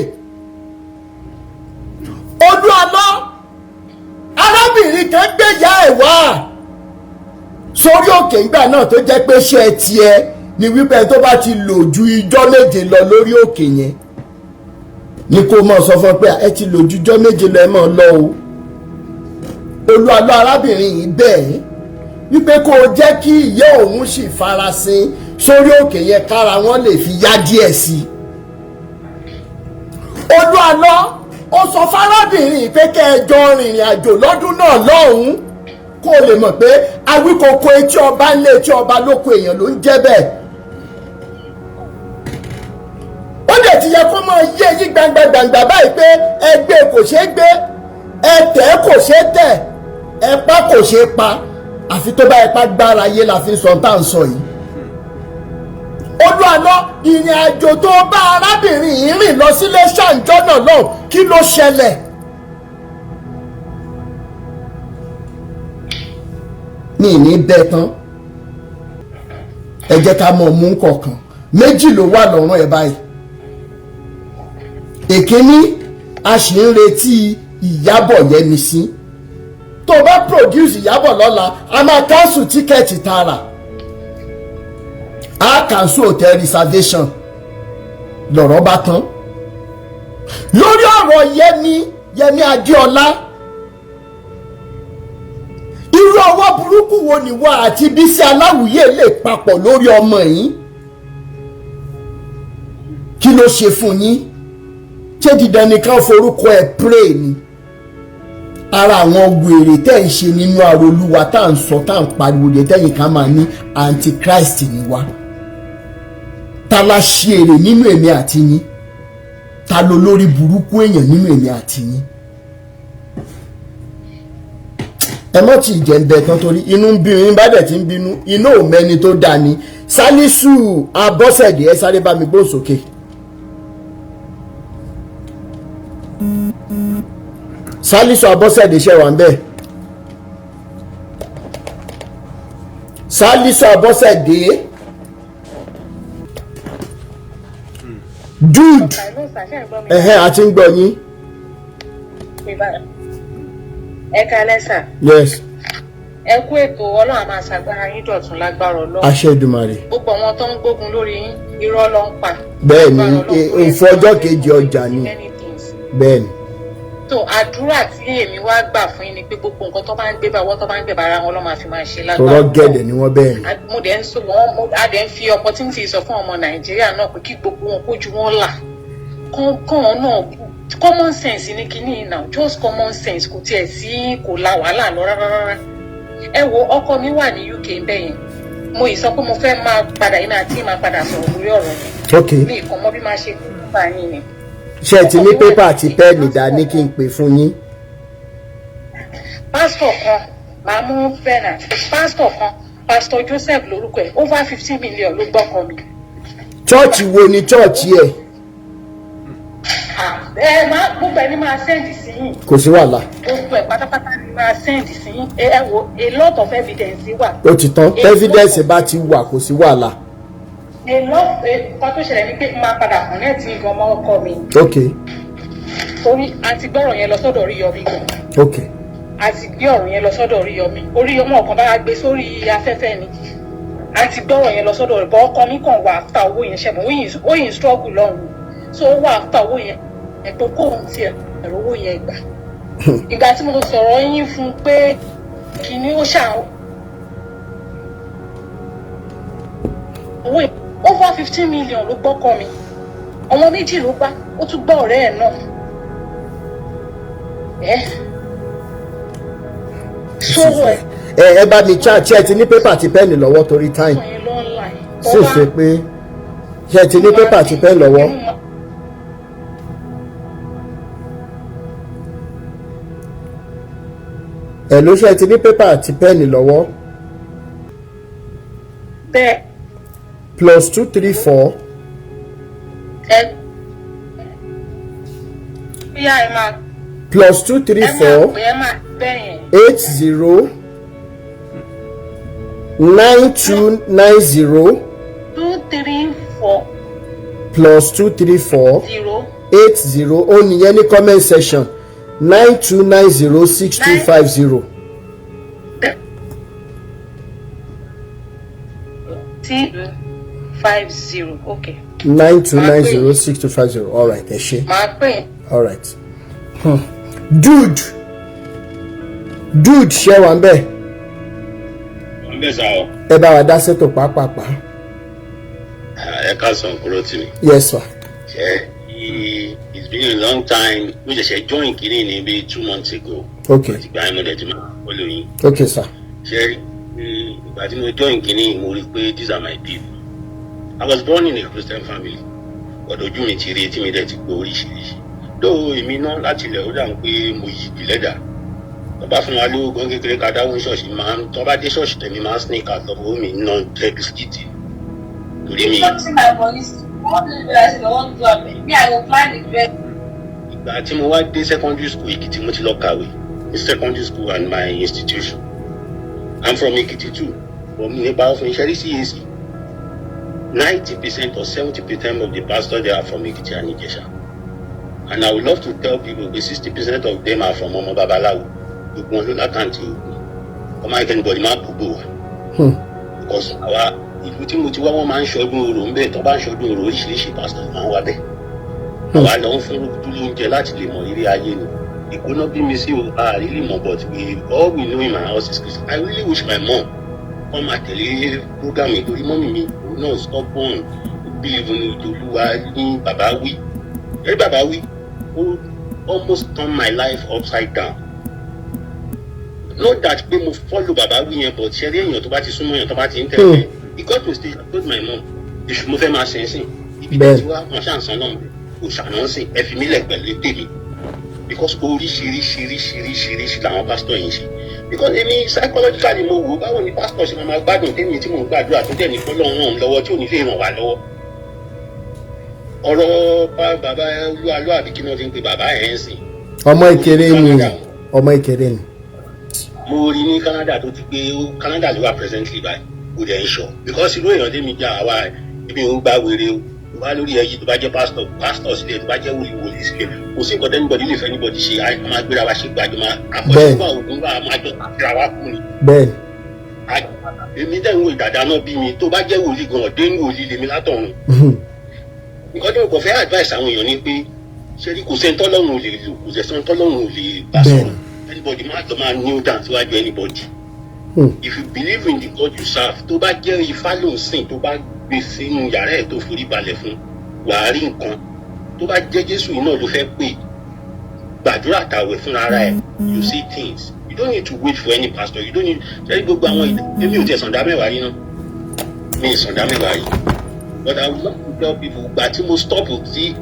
Olú Alọ́, arábìnrin kan gbéyà ẹ̀ wá sórí òkè ìgbà náà, tó jẹ́ pé ṣé ẹ tiẹ̀ ni wípé tó bá ti lò ju ijọ́ 7 lọ lórí òkè yẹn ní kó mọ̀ sọ fún ọ pé ẹ ti lò ju ijọ́ 7 lọ, ẹ mọ̀ lọ o. Olú Alọ́, arábìnrin yìí bẹ́ẹ̀ wípé kó o jẹ́ kí ìyá òun sì farasin sórí òkè yẹn, kára wọn lè fi yá díẹ̀ sí i. Olú Alọ́, ó sọ fárábìnrin pé kẹ́ ẹ jọ rìnrìn àjò lọ́dún náà lọ́hùn-ún, kó o lè mọ̀ pé Awíkoko etí ọba ńlẹ̀, etí ọba lóko, èèyàn ló ń jẹ́ bẹ́ẹ̀. Ó dẹ̀ ti yẹ kó máa yé yí gbangba gbangba báyìí pé ẹgbẹ́ kò ṣeé gbé, ẹtẹ̀ kò ṣeé tẹ̀, ẹ̀pá kò ṣeé pa, àfi tó bá ẹ̀pá gbára yé la fi ń sọ tá à ń sọ yìí. Olú Alọ́, ìrìn àjò tó bá arábìnrin yìí rìn lọ sílé ṣàǹjọ́ náà lọ́hùn, kí ló ṣẹlẹ̀? Ní ìní bẹ́ẹ̀ tán, ẹ jẹ́ ká mọ̀ mú kọ̀ọ̀kan. Méjì ló wà lọ́rùn ẹ̀ báyìí. Èkíní, a sì ń retí Ìyábọ̀ Yẹmisí. Tó bá produce Ìyábọ̀ lọ́la, a máa cancel ticket tààrà, a cancel hotel reservation, lọ̀rọ̀ bá tán. Lórí ọ̀rọ̀ Yẹmi, Yẹmi Adéọlá, irú ọwọ́ burúkú wo nìwọ àti Bísí Aláwìyé lè papọ̀ lórí ọmọ yìí? Kí ló ṣe fún yín? Ṣé dídán nìkan forúkọ ẹ̀ pray ni? Ara àwọn wèrè tẹ́ ń ṣe nínú arolúwa tá à ń sọ, tá à ń pariwo yẹn, tẹ́yìn ká máa ní antichrist ni wá. Ta la ṣe èrè nínú èmi àti yín? Ta ló lórí burúkú èèyàn nínú èmi àti yín? Ẹ mọ́ tí ìjẹ́ ń bẹ tán, torí inú ń bínú yín, bá dẹ̀ ti ń bínú, inú ò mẹ́ni tó dáa ni. Sálísù Abọ́sẹ̀dé, ẹ sáré bá mi gbóhùn sókè. Sálísù Abọ́sẹ̀dé, ṣe wà ń bẹ̀? Sálísù Abọ́sẹ̀dé Jude, ẹ̀hẹ́, àti ń gbọ́ yín. Ẹ kalẹ́ sà. Yes. Ẹ kú ètò. Ọlọ́run á máa ṣàgbára yín dọ̀tun lágbára Ọlọ́run. Àṣẹ Èdùmàrè. Gbogbo àwọn tó ń gbógun lórí yín, irọ́ ló ń pa. Bẹ́ẹ̀ ni. Lágbára Ọlọ́run, òfò ọjọ́ kejì ọjà ni. Many things. Bẹ́ẹ̀ ni. Tó àdúrà tí èmi wá gbà fún yín ni pé gbogbo nǹkan tó bá ń gbé bá ọwọ́ tó bá ń gbé bá ara wọn ló máa fi máa ṣe lágbára tọrọ Ọlọ́run. Gẹ̀dẹ̀ ni wọ́n, bẹ́ẹ̀ ni. Mo dẹ̀ ń sọ wọn, a dẹ̀ ń fi opportunity sọ fún ọmọ Nàìjíríà náà pé kí gbogbo wọn kójú wọn là kán náà. Common sense ní kinní yìí now, just common sense, kò tiẹ̀ sí, kò la wàhálà lọ rárá rárá. Ẹ wo, ọkọ mi wà ní UK ń bẹ̀ yẹn. Mo ì sọ pé mo fẹ́ máa padà, èmi àti máa padà sọ̀rọ̀ lórí ọ̀rọ̀ yẹn. Mi kàn mọ̀ bí máa ṣe bá yín ni. Ṣé ẹ ti ní pépà àti pẹ́ẹ̀nì dání kí n pè fún yín? Pásítọ̀ kan Màá mú pen. Pásítọ̀ kan, Pásítọ̀ Joseph lórúkọ ẹ̀, over 50 million ló gbọ́kọ mi. Church wo ni church ẹ̀? Ah, ẹ máa gbogbo ẹ ní máa send sí yín. Kò sí wàhálà. Gbogbo ẹ pátápátá ni máa send sí yín. Ẹ wo, a lot of evidence wà. Ó ti tán, evidence bá ti wà, kò sí wàhálà. A lot. Nǹkan tó ṣẹlẹ̀ ni pé máa padà connect gan mọ́ ọkọ mi, torí a ti gbọ́rọ̀ yẹn lọ sọ́dọ̀ Oríyọmí gan. A ti gbé ọ̀rọ̀ yẹn lọ sọ́dọ̀ Oríyọmí. Oríyọmí ọ̀kan bá gbé sórí afẹ́fẹ́ ni. A ti gbọ́rọ̀ yẹn lọ sọ́dọ̀ rẹ̀ bọ́. Ọkọ mi kàn wà after owó yẹn ṣẹ̀mọ̀, ó yìn struggle lọ́hùn, so ó wà after owó yẹn ẹ̀pọ̀ kóun tiẹ̀ ẹ̀rọ owó yẹn gbà. Ìgbà tí mo sọ̀rọ̀ yín fún un pé kìíní ó ṣà owó yẹn, over 15 million ló gbọ́kọ mi. Ọmọ méjì ló gbá, ó tún gbọ́ ọ̀rẹ́ ẹ̀ náà ẹ̀ sówó ẹ̀. Ẹ bá mi chat. Ṣé ẹ ti ní paper àti pen lọ́wọ́, torí time? Yẹn lọ online. Sì ṣe pé ṣé ẹ ti ní paper àti pen lọ́wọ́? Ẹ ló, ṣe ẹ ti ní paper àti pen lọ́wọ́? Bẹ́ẹ̀. +234 Ẹ bóyá ẹ máa +2 3 ẹ máa 4 pè, ẹ máa bẹ́ẹ̀ yẹn. 80 9290. 234. +234 0. 80, ó nìyẹn ní comment section, 92906250. 250, okay. 92906250. All right, ẹ ṣé. Màá pè é. All right. Dude, dude, ṣé wà ń bẹ̀? Ń bẹ̀ sá o. Ẹ bá wa dá sẹ́tò pápápá. Ẹ káàsán, kúrò tì mí. Yes, sir. Ṣe it's been a long time. Mo ṣẹ̀ṣẹ̀ join kínní ní bíi 2 months ago. Ìgbà yẹn mo dẹ̀ ti máa follow yín. Okay, sir. Ṣe ìgbà tí mo join kínní, mo rí i pé these are my people. I was born in a Christian family. Ọ̀dọ̀ ojú mi ti rí, etí mi dẹ̀ ti gbọ́ oríṣiríṣi. Dóò èmi náà láti ilẹ̀, ó dà ń pé mo yí ìpìlẹ̀ dà. Tó bá fún wa lówó gan kékeré ká dáwọ́ ṣọ́ọ̀ṣì, máa ń tó bá dé ṣọ́ọ̀ṣì tẹ̀mí, máa ń sneak out lọ fowó mi ná jẹ bisikíìtì. Torí mi Something my money, one day I say they wan do am, me I go plan the best. Ìgbà tí mo wá dé secondary school, Èkìtì mo ti lọ kàwé ní secondary school and my institution. I'm from Èkìtì too, but mi nípa fún iṣẹ́ rí CAC. 90% or 70% of the pastors there are from Èkìtì and Ìjẹ̀ṣà, and I would love to tell people pé 60% of them are from ọmọ babaláwo. Gbogbo wọn ló l'account oògùn ọmọ akẹ́kọ̀ọ́. Anybody má gbogbo wa, because àwa ìlú tí mo ti wá, wọn máa ń ṣọdún orò ńbẹ. Tó bá ń ṣọdún orò, oríṣiríṣi pastors máa ń wá bẹ́ẹ̀. Àwa lọ ń fún rúdú lóúnjẹ láti lè mọ eré ayé ni. Ìkóná bí mi sí o, a really mọ, but we all we know in my house is Christian. I really wish my mom kọ́ máa tẹ̀lé program yìí, torí mummy mi, òun náà stubborn, believe in Olúwa ní bàbá wí ẹ̀rí bàbá wí. Ó almost turn my life upside down. Not that pé mo follow bàbá wí yẹn, but ṣe rí èèyàn tó bá ti súnmọ́ èèyàn tó bá ti ń tẹ̀lé, it got to stage I told my mom, èṣù mo fẹ́ máa sìn sìn ibi tí wá wọn ṣàǹsán náà kò ṣàná sìn, ẹ fi mí lẹ̀ pẹ̀lú tèmi, because oríṣiríṣiríṣiríṣiríṣi làwọn pásítọ̀ yìí ń ṣe. Because èmi psychologically mo wò ó, báwo ni pásítọ̀ ṣe máa gbádùn tèmi tí mò ń gbàdúrà tó dẹ̀ ní kọ́lọ́run ràn lọ́wọ́ tí ò ní lè ràn wá lọ́wọ́? Ọ̀rọ̀ bàbá Olúwalú, àbí kí náà ti ń pe bàbá ẹ̀ ń sìn? Ọmọ Ìkéré ni, ọmọ Ìkéré ni. Mo rí ní Canada tó ti gbé. Canada ló wà presently báyìí, kò dẹ̀ ń sọ, because irú èèyàn tèmi já àwa ibi ò ń gbá wèrè o. Tó bá lórí ẹyí, tó bá jẹ́ pásítọ̀, pásítọ̀ sílẹ̀, tó bá jẹ́ wòlíì, wòlíì sílẹ̀, kò sí nǹkan tẹ́nibọ̀dì lè fẹ́ anybody ṣe. A máa gbéra wa ṣe gbàjọ máa àfọ̀ṣùpá ògùn wa máa jọ àfihàn wa kú ni. Èmi dẹ̀ ń wo ìdàdà náà bí mi. Tó bá jẹ́ wòlíì gan, ọ̀dẹ́ ń wòlíì lèmi látọ̀run. Nǹkan tí mo kàn fẹ́ advice àwọn èèyàn ni pé, ṣé rí, kò sẹ́ni tọ́lọ́run ò lè lò, kò sẹ́ni tọ́lọ́run ò lè bá sọ̀rọ̀. Anybody má lọ máa kneel down síwájú anybody. If you believe in the God you serve, tó bá jẹ́ Ifá ló ń sìn, tó bá gbé sínú yàrá ẹ̀ tó forí balẹ̀ fún, wàá rí nǹkan. Tó bá jẹ́ Jésù yìí náà ló fẹ́ pè, gbàdúrà tàwẹ̀ fúnra ara ẹ̀, you see things. You don't need to wait for any pastor. You don't need ṣe gbogbo àwọn. Èmi ò tiẹ̀ sàǹdà mẹ́wàá rí náà, mi ì sàǹdà mẹ́wàá rí, but I would love to tell people, gbà tí mo stop tí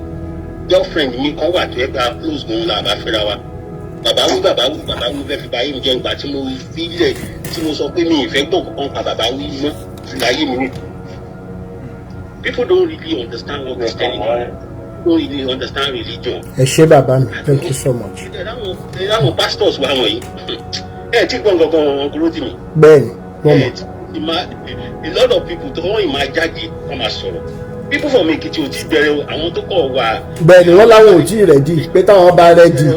girlfriend mi kan wà tó yẹ pé a close gan la bá fẹ́ra wa. Bàbá wí, bàbá wí, bàbá wí fẹ́ fi báyé mi jẹ́. Ìgbà tí mo fi lẹ̀, tí mo sọ pé mi ì fẹ́ gbọ́ kankan pa bàbá wí mọ́ láyé mi ní. People don't really understand what Christianity, don't really understand religion. Ẹ ṣé, bàbá mi, thank you so much. Ẹ láwọn pastors wa wọ̀nyí, ẹ tí gbọ́n gangan wọn kúrò tì mí. Bẹ́ẹ̀ni, wọ́n mọ̀. A lot of people tó wọ́n ì máa jáde, wọ́n máa sọ̀rọ̀. People from Èkìtì ò tí bẹ̀rẹ̀ o, àwọn tó kọ̀ wà. Bẹ́ẹ̀ni, wọ́n láwọn ò tí ì ready, pé táwọn bá ready.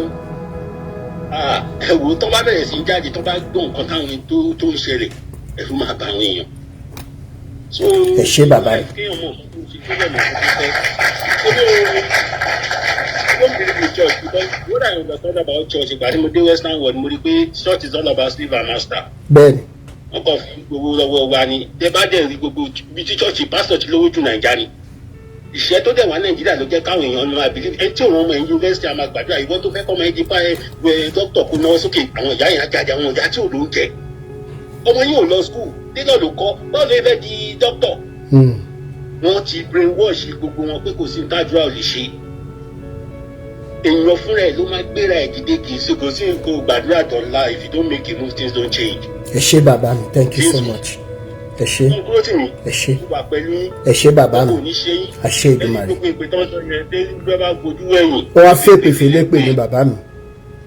Ẹ wò ó, tó bá bẹ̀rẹ̀ sí í jáde, tó bá gbọ́ nǹkan táwọn tó ń ṣẹlẹ̀, ẹ̀rù máa bà àwọn èèyàn. So Ẹ ṣé, bàbá mi. Kéèyàn mọ̀ nǹkan tó ń ṣe, kéèyàn mọ̀ nǹkan tó fẹ́. I don't believe in church because what I understand about church, ìgbà tí mo dé Western world, mo rí pé church is all about slave and master. Wọ́n kàn fi gbowó lọ́wọ́ wa ni. Tẹ bá dẹ̀ rí gbogbo ibi tí church pastor ti lówó jù, Nàìjíríà ni. Ìṣẹ́ tó dẹ̀ wá Nàìjíríà ló jẹ́ káwọn èèyàn máa believe. Ẹni tí òun ọmọ ẹ̀ yunifásitì a máa gbàdúrà, ìwọ tó fẹ́ kọ́ ọmọ ẹ̀ di pa ẹ dókítà, kó náwó sókè. Àwọn ìyá yẹn á jáde, àwọn ìyá tí ò ló ń jẹ, ọmọ yìí ò lọ school, tailor ló kọ́, báwo ló fẹ́ di dókítà? Wọ́n ti brainwash gbogbo wọn pé kò sí ní tàdúrà ò lè ṣe. Èèyàn fúnra ẹ̀ ló máa gbéra ẹ̀ dìde. Kì í ṣe kò sí nǹkan gbàdúrà dọ̀la. If you don't make a move, things don't change. Ẹ ṣé, bàbá mi, thank you so much. Ẹ ṣé. Kúrò tì mí. Ẹ ṣé. Wà pẹ̀lú yín. Ẹ ṣé, bàbá mi. Kò ní ṣe yín. Àṣẹ Èdùmàrè. Gbogbo ìpè tó ń sọ yẹn dé bí wọ́n bá gbójú ẹ̀yìn. Wọ́n wá fèpè fèlépè ní, bàbá mi,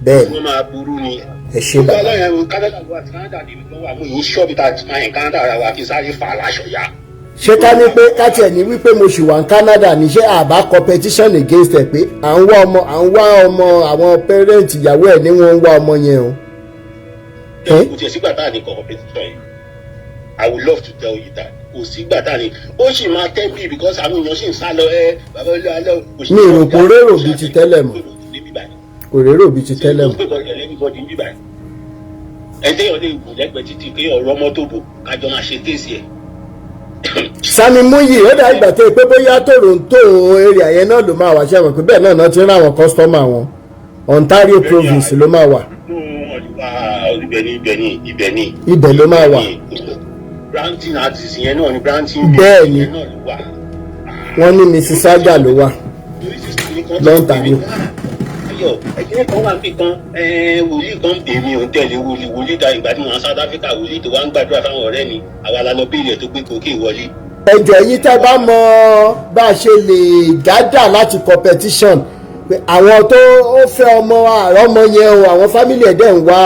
bẹ́ẹ̀ ni. Wọ́n máa burú ni. Ẹ ṣé, bàbá mi. Ọlọ́run, Canada ló wà, Canada ni ló wà. Mú yín ṣọ́ọ̀bì tá a ti máa yẹn Canada ara wa kí n sáré fà á láṣọ ya. Ṣé ká ní pé ká tiẹ̀ ní wípé mo ṣì wà ní Canada ní, ṣé àbá competition against ẹ̀ pé à ń wá ọmọ, à ń wá ọmọ, àwọn parent ìyàwó ẹ̀ ní wọ́n ń wá ọmọ yẹn o? Kò tiẹ̀ sígbà tá a ní competition yìí. I would love to tell you that kò sígbà tá a ní, ó sì máa tẹ́ bí, because àwọn èèyàn sì ń sá lọ. Ẹ bàbá olú alẹ́ kò sí. Mi ò rò pé ó rérò bíi ti tẹ́lẹ̀ mọ́. Kò rérò bíi ti tẹ́lẹ̀ mọ́. Ẹ téèyàn lè gùn lẹ́gbẹ̀ẹ́ títì, kéèyàn rọ́ mọ́tò bò, kájọ máa ṣe case ẹ̀. Sami Muyi, ó dà ìgbà tó yẹ pé bóyá Toronto area yẹn náà ló máa wà. Ṣe mọ̀ pé bẹ́ẹ̀ náà ti ń rán àwọn customer wọn, Ontario province ló máa wà. Ibẹ̀ ni, ibẹ̀ ni, ibẹ̀ ni. Ibẹ̀ ló máa wà. Brampton artist yẹn náà ni, Brampton. Bẹ́ẹ̀ ni. Yẹn náà ló wà. Wọ́n ní Mississauga ló wà l'Ontario. Ayọ̀ ẹ̀jẹ̀ kan wà níbì kan, wòlíì kan. Èmi ò ń tẹ̀lé wòlíì. Wòlíì da ìgbà tí mo wà South Africa, wòlíì tó wá ń gbàdúrà fáwọn ọ̀rẹ́ mi, àwa la lọ béèrè tó gbé kókè wọlé. Ẹjọ, ẹ̀yin tẹ́ bá mọ bá a ṣe lè gather láti competition pé àwọn tó ó fẹ́ ọmọ àrọ́ ọmọ yẹn o, àwọn family ẹ̀ dẹ̀ ń wá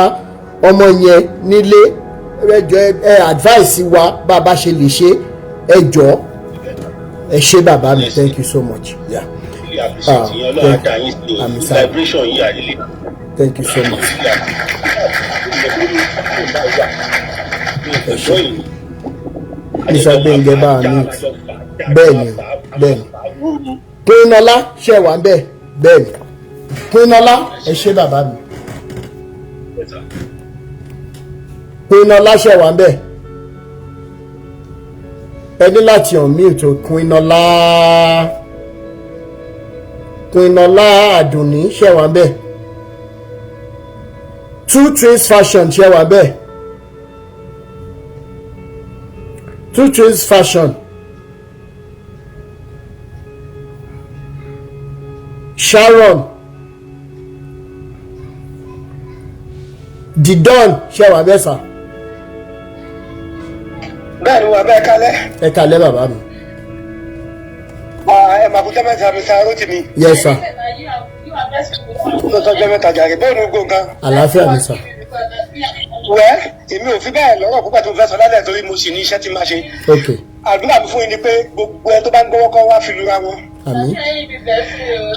ọmọ yẹn nílé, ẹjọ, ẹ advice wa bá a bá ṣe lè ṣe. Ẹjọ, ẹ ṣé, bàbá mi, thank you so much. Yeah. Really appreciate yín. Ọlọ́run á dá yín sí o. Àmín, sir. Vibration yìí àdílé. Thank you so much. Ẹ ṣé. Mr. Gbẹ̀ngẹ̀ bá a ní. Bẹ́ẹ̀ ni, bẹ́ẹ̀ ni. Kúnlọ́lá, ṣe wà ń bẹ̀? Bẹ́ẹ̀ ni, Kúnlọ́lá, ẹ ṣé, bàbá mi. Kúnlọ́lá, ṣe wà ń bẹ̀? Ẹ ní láti unmute o. Kúnlọ́lá, Kúnlọ́lá Àdùnní, ṣe wà ń bẹ̀? Two Twins Fashion, ṣe wà ń bẹ̀? Two Twins Fashion, Sharon Didon, ṣe wà bẹ́ẹ̀ sà? Bẹ́ẹ̀ ni, wà bẹ́ẹ̀, kálẹ̀. Ẹ kalẹ́, bàbá mi. Ẹ máa kú jẹ́mẹ́ta mi sa rótì mi. Yes sir. Mo sọ jẹ́mẹ́ta jàre. Bẹ́ẹ̀ ni, gbogbo nǹkan. Àlàáfíà mi sà. Wẹ́, èmi ò fi bẹ́ẹ̀ lọ́rọ̀ púpọ̀ tí mo fẹ́ sọ lálẹ́, torí mo sì ní iṣẹ́ tí máa ṣe. Ok. Àdúrà mi fún yín ni pé gbogbo ẹ tó bá ń gbọ́wọ́ kọ́ wá fi lura wọn. Àmín.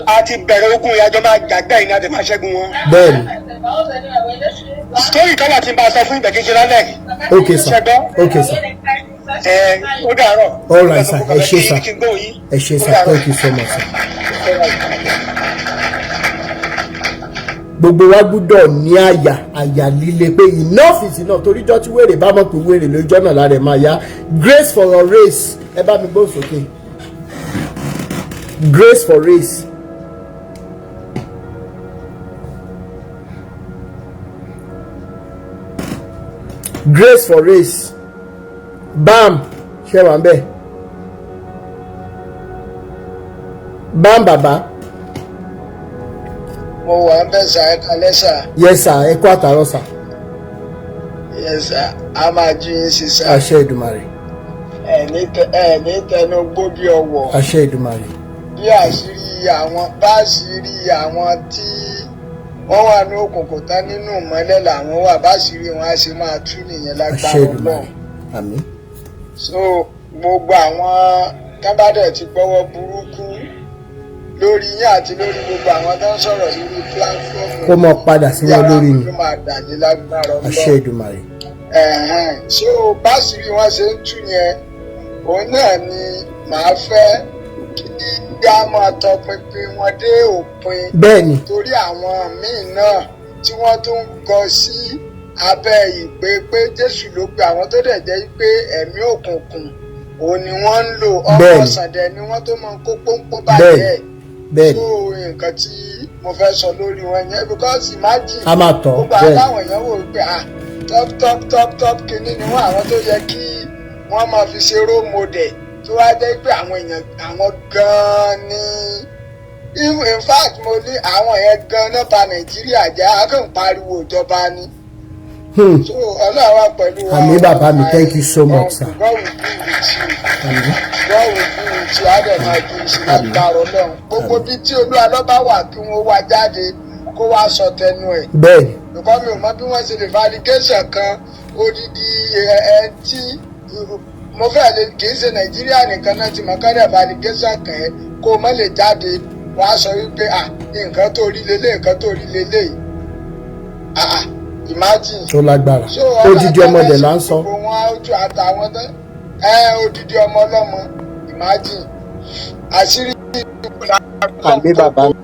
A ti bẹ̀rẹ̀ ogun ìyájọ́, máa gbàgbẹ́ yìí ní adé máa ṣẹ́gun wọn. Bẹ́ẹ̀ni. Story kan wà tí n bá sọ fún ibẹ̀ kí n ṣe lálẹ́ yìí. Ok sir. Ṣẹ́gbọ́n. Ok sir. Ẹ ó dàárọ̀. All right sir, ẹ ṣé sir. Kí n gbóhùn yín. Ẹ ṣé sir, thank you so much sir. Gbogbo wa gbúdọ̀ ní àyà líle pé enough is enough, torí jọ́ tí wèrè bá mọ̀ pé wèrè lójọ́ náà lára ẹ̀ máa yá. Grace for your race, ẹ bá mi gbóhùn sókè. Grace for race. Grace for race. Bam, ṣe wà ń bẹ̀? Bam, bàbá. Mo wà ń bẹ̀ sà, ẹ kalẹ́ sà. Yes sir, ẹ kú àtàárọ̀ sà. Yes sà, a máa jí yín sí sà. Àṣẹ Èdùmàrè. Ẹ ní tẹnu gbó bí ọwọ́. Àṣẹ Èdùmàrè. Bí àṣírí àwọn bá àṣírí àwọn tí wọ́n wà ní òkùnkùn tán nínú ìmọ́lẹ̀ làwọn wà, bá àṣírí wọn á ṣe máa tú nìyẹn lágbára Àṣẹ Èdùmàrè. Ọlọ́run. Àmín. So gbogbo àwọn tábàdẹ̀ ti gbọ́wọ́ burúkú lórí yín àti lórí gbogbo àwọn tó ń sọ̀rọ̀ lórí platform Kó mọ padà sí wọn lórí ni. ló máa dàdé lágbára Àṣẹ Ọlọ́run. Èdùmàrè. Ẹ̀hẹ́n. So báṣìírí wọn ṣe ń tú yẹn, òun náà ni màá fẹ́ kí á máa tọpinpin wọn dé òpin. Torí àwọn míì náà tí wọ́n tún ń gọ sí abẹ́ ìpè pé Jésù ló pe àwọn, tó dẹ̀ jẹ́ pé ẹ̀mí òkùnkùn òun ni wọ́n ń lò, ọmọ ọ̀sán dẹ̀ ni wọ́n tó máa ń kó pọ́npọ́n bàjẹ́. So nǹkan tí mo fẹ́ sọ lórí wọn yẹn, because imagine A máa tọ̀, gbogbo àwọn èèyàn wò pé, ah, top top top top kinní ni wọ́n, àwọn tó yẹ kí wọ́n máa fi ṣe role model, tó wá jẹ́ pé àwọn èèyàn àwọn gan-an ni. In fact, mo ní àwọn yẹn gan-an náà bà Nàìjíríà jẹ́, a kàn ń pariwo ìjọba ni. So Ọlọ́run wà pẹ̀lú wa. Àmín, bàbá mi. Thank you so much, sir. God will be with you. Àmín. God will be with you. Á dẹ̀ máa ju ìṣe lágbára Ọlọ́run. Gbogbo bí tí Olúwa lọ́ba wà, kí wọ́n wá jáde kó wá sọ tẹnu ẹ̀. Because mi ò mọ bí wọ́n ṣe lè validation kan odidi ẹ ẹ tí mo fẹ́ lè, kì í ṣe Nàìjíríà nìkan náà ti mọ̀ kọ́dẹ̀ validation kan ẹ kó o mọ̀ lè jáde wàá sọ wípé, ah, nǹkan tó rí lélẹ̀, nǹkan tó rí lélẹ̀, ah, imagine. Tó lágbára. So Odidi ọmọdé là ń sọ. Gbogbo wọn á ojú àtàwọn tán ẹ, odidi ọmọ ọlọ́mọ, imagine, àṣírí. Àmín, bàbá mi.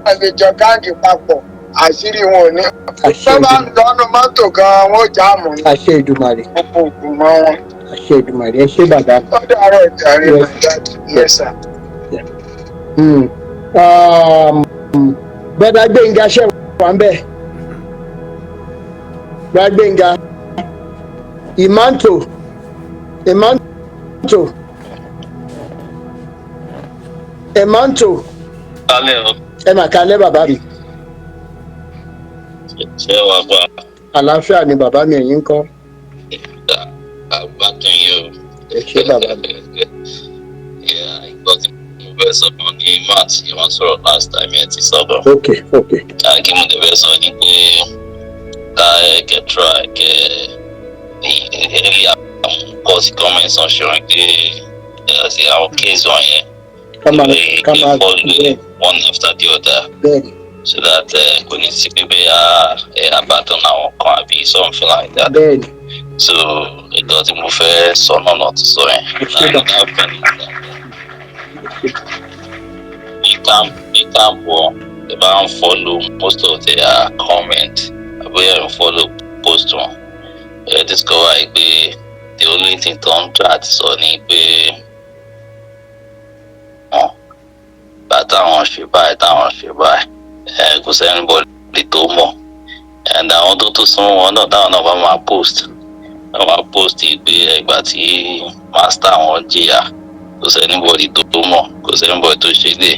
Àlejò gang papọ̀, àṣírí wọn ò ní. Àṣẹ. Tó bá ń lọ́nu mọ́tò gan-an, wọn ò jáàmù ní. Àṣẹ Èdùmàrè. Gbogbo ògùn mọ́ wọn. Àṣẹ Èdùmàrè. Ẹ ṣé, bàbá mi. Ó dàárọ̀ ìjàre. Yes. My dad, yes sir. Bọ́dà Gbẹ̀ngà, ṣe wà ń bẹ̀? Bọ́dà Gbẹ̀ngà Imanto, Imanto, Imanto. Kálẹ̀ o. Ẹ mà kálẹ̀, bàbá mi. Ṣé wàá gbà? Àlàáfíà ni, bàbá mi. Ẹ̀yin ńkọ́? Àgbàdàn yìí o. Ẹ ṣé, bàbá mi. Nǹkan tí mo fẹ́ sọ fún ní Matt wọ́n sọ̀rọ̀ last time yẹn ti sọ̀rọ̀. Ok. Kí mo dẹ̀ fẹ́ sọ ni pé ká ẹ kẹ́ try kẹ́ early àwọn kọ́ sí comment section pé ẹ ṣe àwọn case wọn yẹn Ká máa follow bẹ́ẹ̀ one after the other so that kò ní sí pé bẹ́ẹ̀ ẹ abandon àwọn kan àbí something like that. So nǹkan tí mo fẹ́ sọ náà ti sọ yẹn. Ẹ ṣé, bàbá. Ní camp wọn, ẹ bá ń follow most of their comment àbí ẹ ń follow post wọn, ẹ discover yìí pé the only thing tó ń try àti sọ ni pé wọn bá táwọn ṣe báyìí, táwọn ṣe báyìí, ẹ kò sí anybody tó mọ̀. And àwọn tó tún súnmọ́ wọn náà, táwọn náà bá máa post, wọ́n máa post pé ìgbà tí master wọn jìyà, kò sí anybody tó mọ̀, kò sí anybody tó ṣe lè.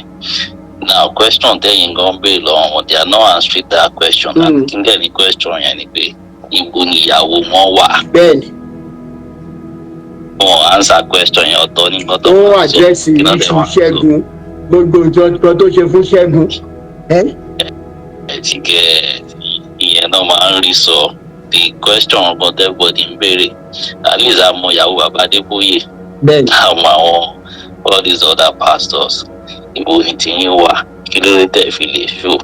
Now, question tẹ́yìn gan béèrè lọ́wọ́ wọn, they are not answering that question. And kí n dẹ̀ ní question yẹn ni pé ibo ni ìyàwó wọn wà? Wọn answer question yẹn. Ọ̀tọ̀ ní nǹkan tó Ó máa sọ. address Kí náà dẹ̀ issue wá sọ? Ṣẹ́gun, gbogbo nǹkan tó ṣe fún Ṣẹ́gun ẹ́. Ẹ ti gẹ ìyẹn náà máa ń rí sọ. The question ọgbọ́n everybody ń béèrè, at least àmọ́ ìyàwó bàbá Adébóyè, àmọ́ àwọn all these other pastors, ibo ni tiyín wà? Kí ló dé tẹ̀ fi lè show?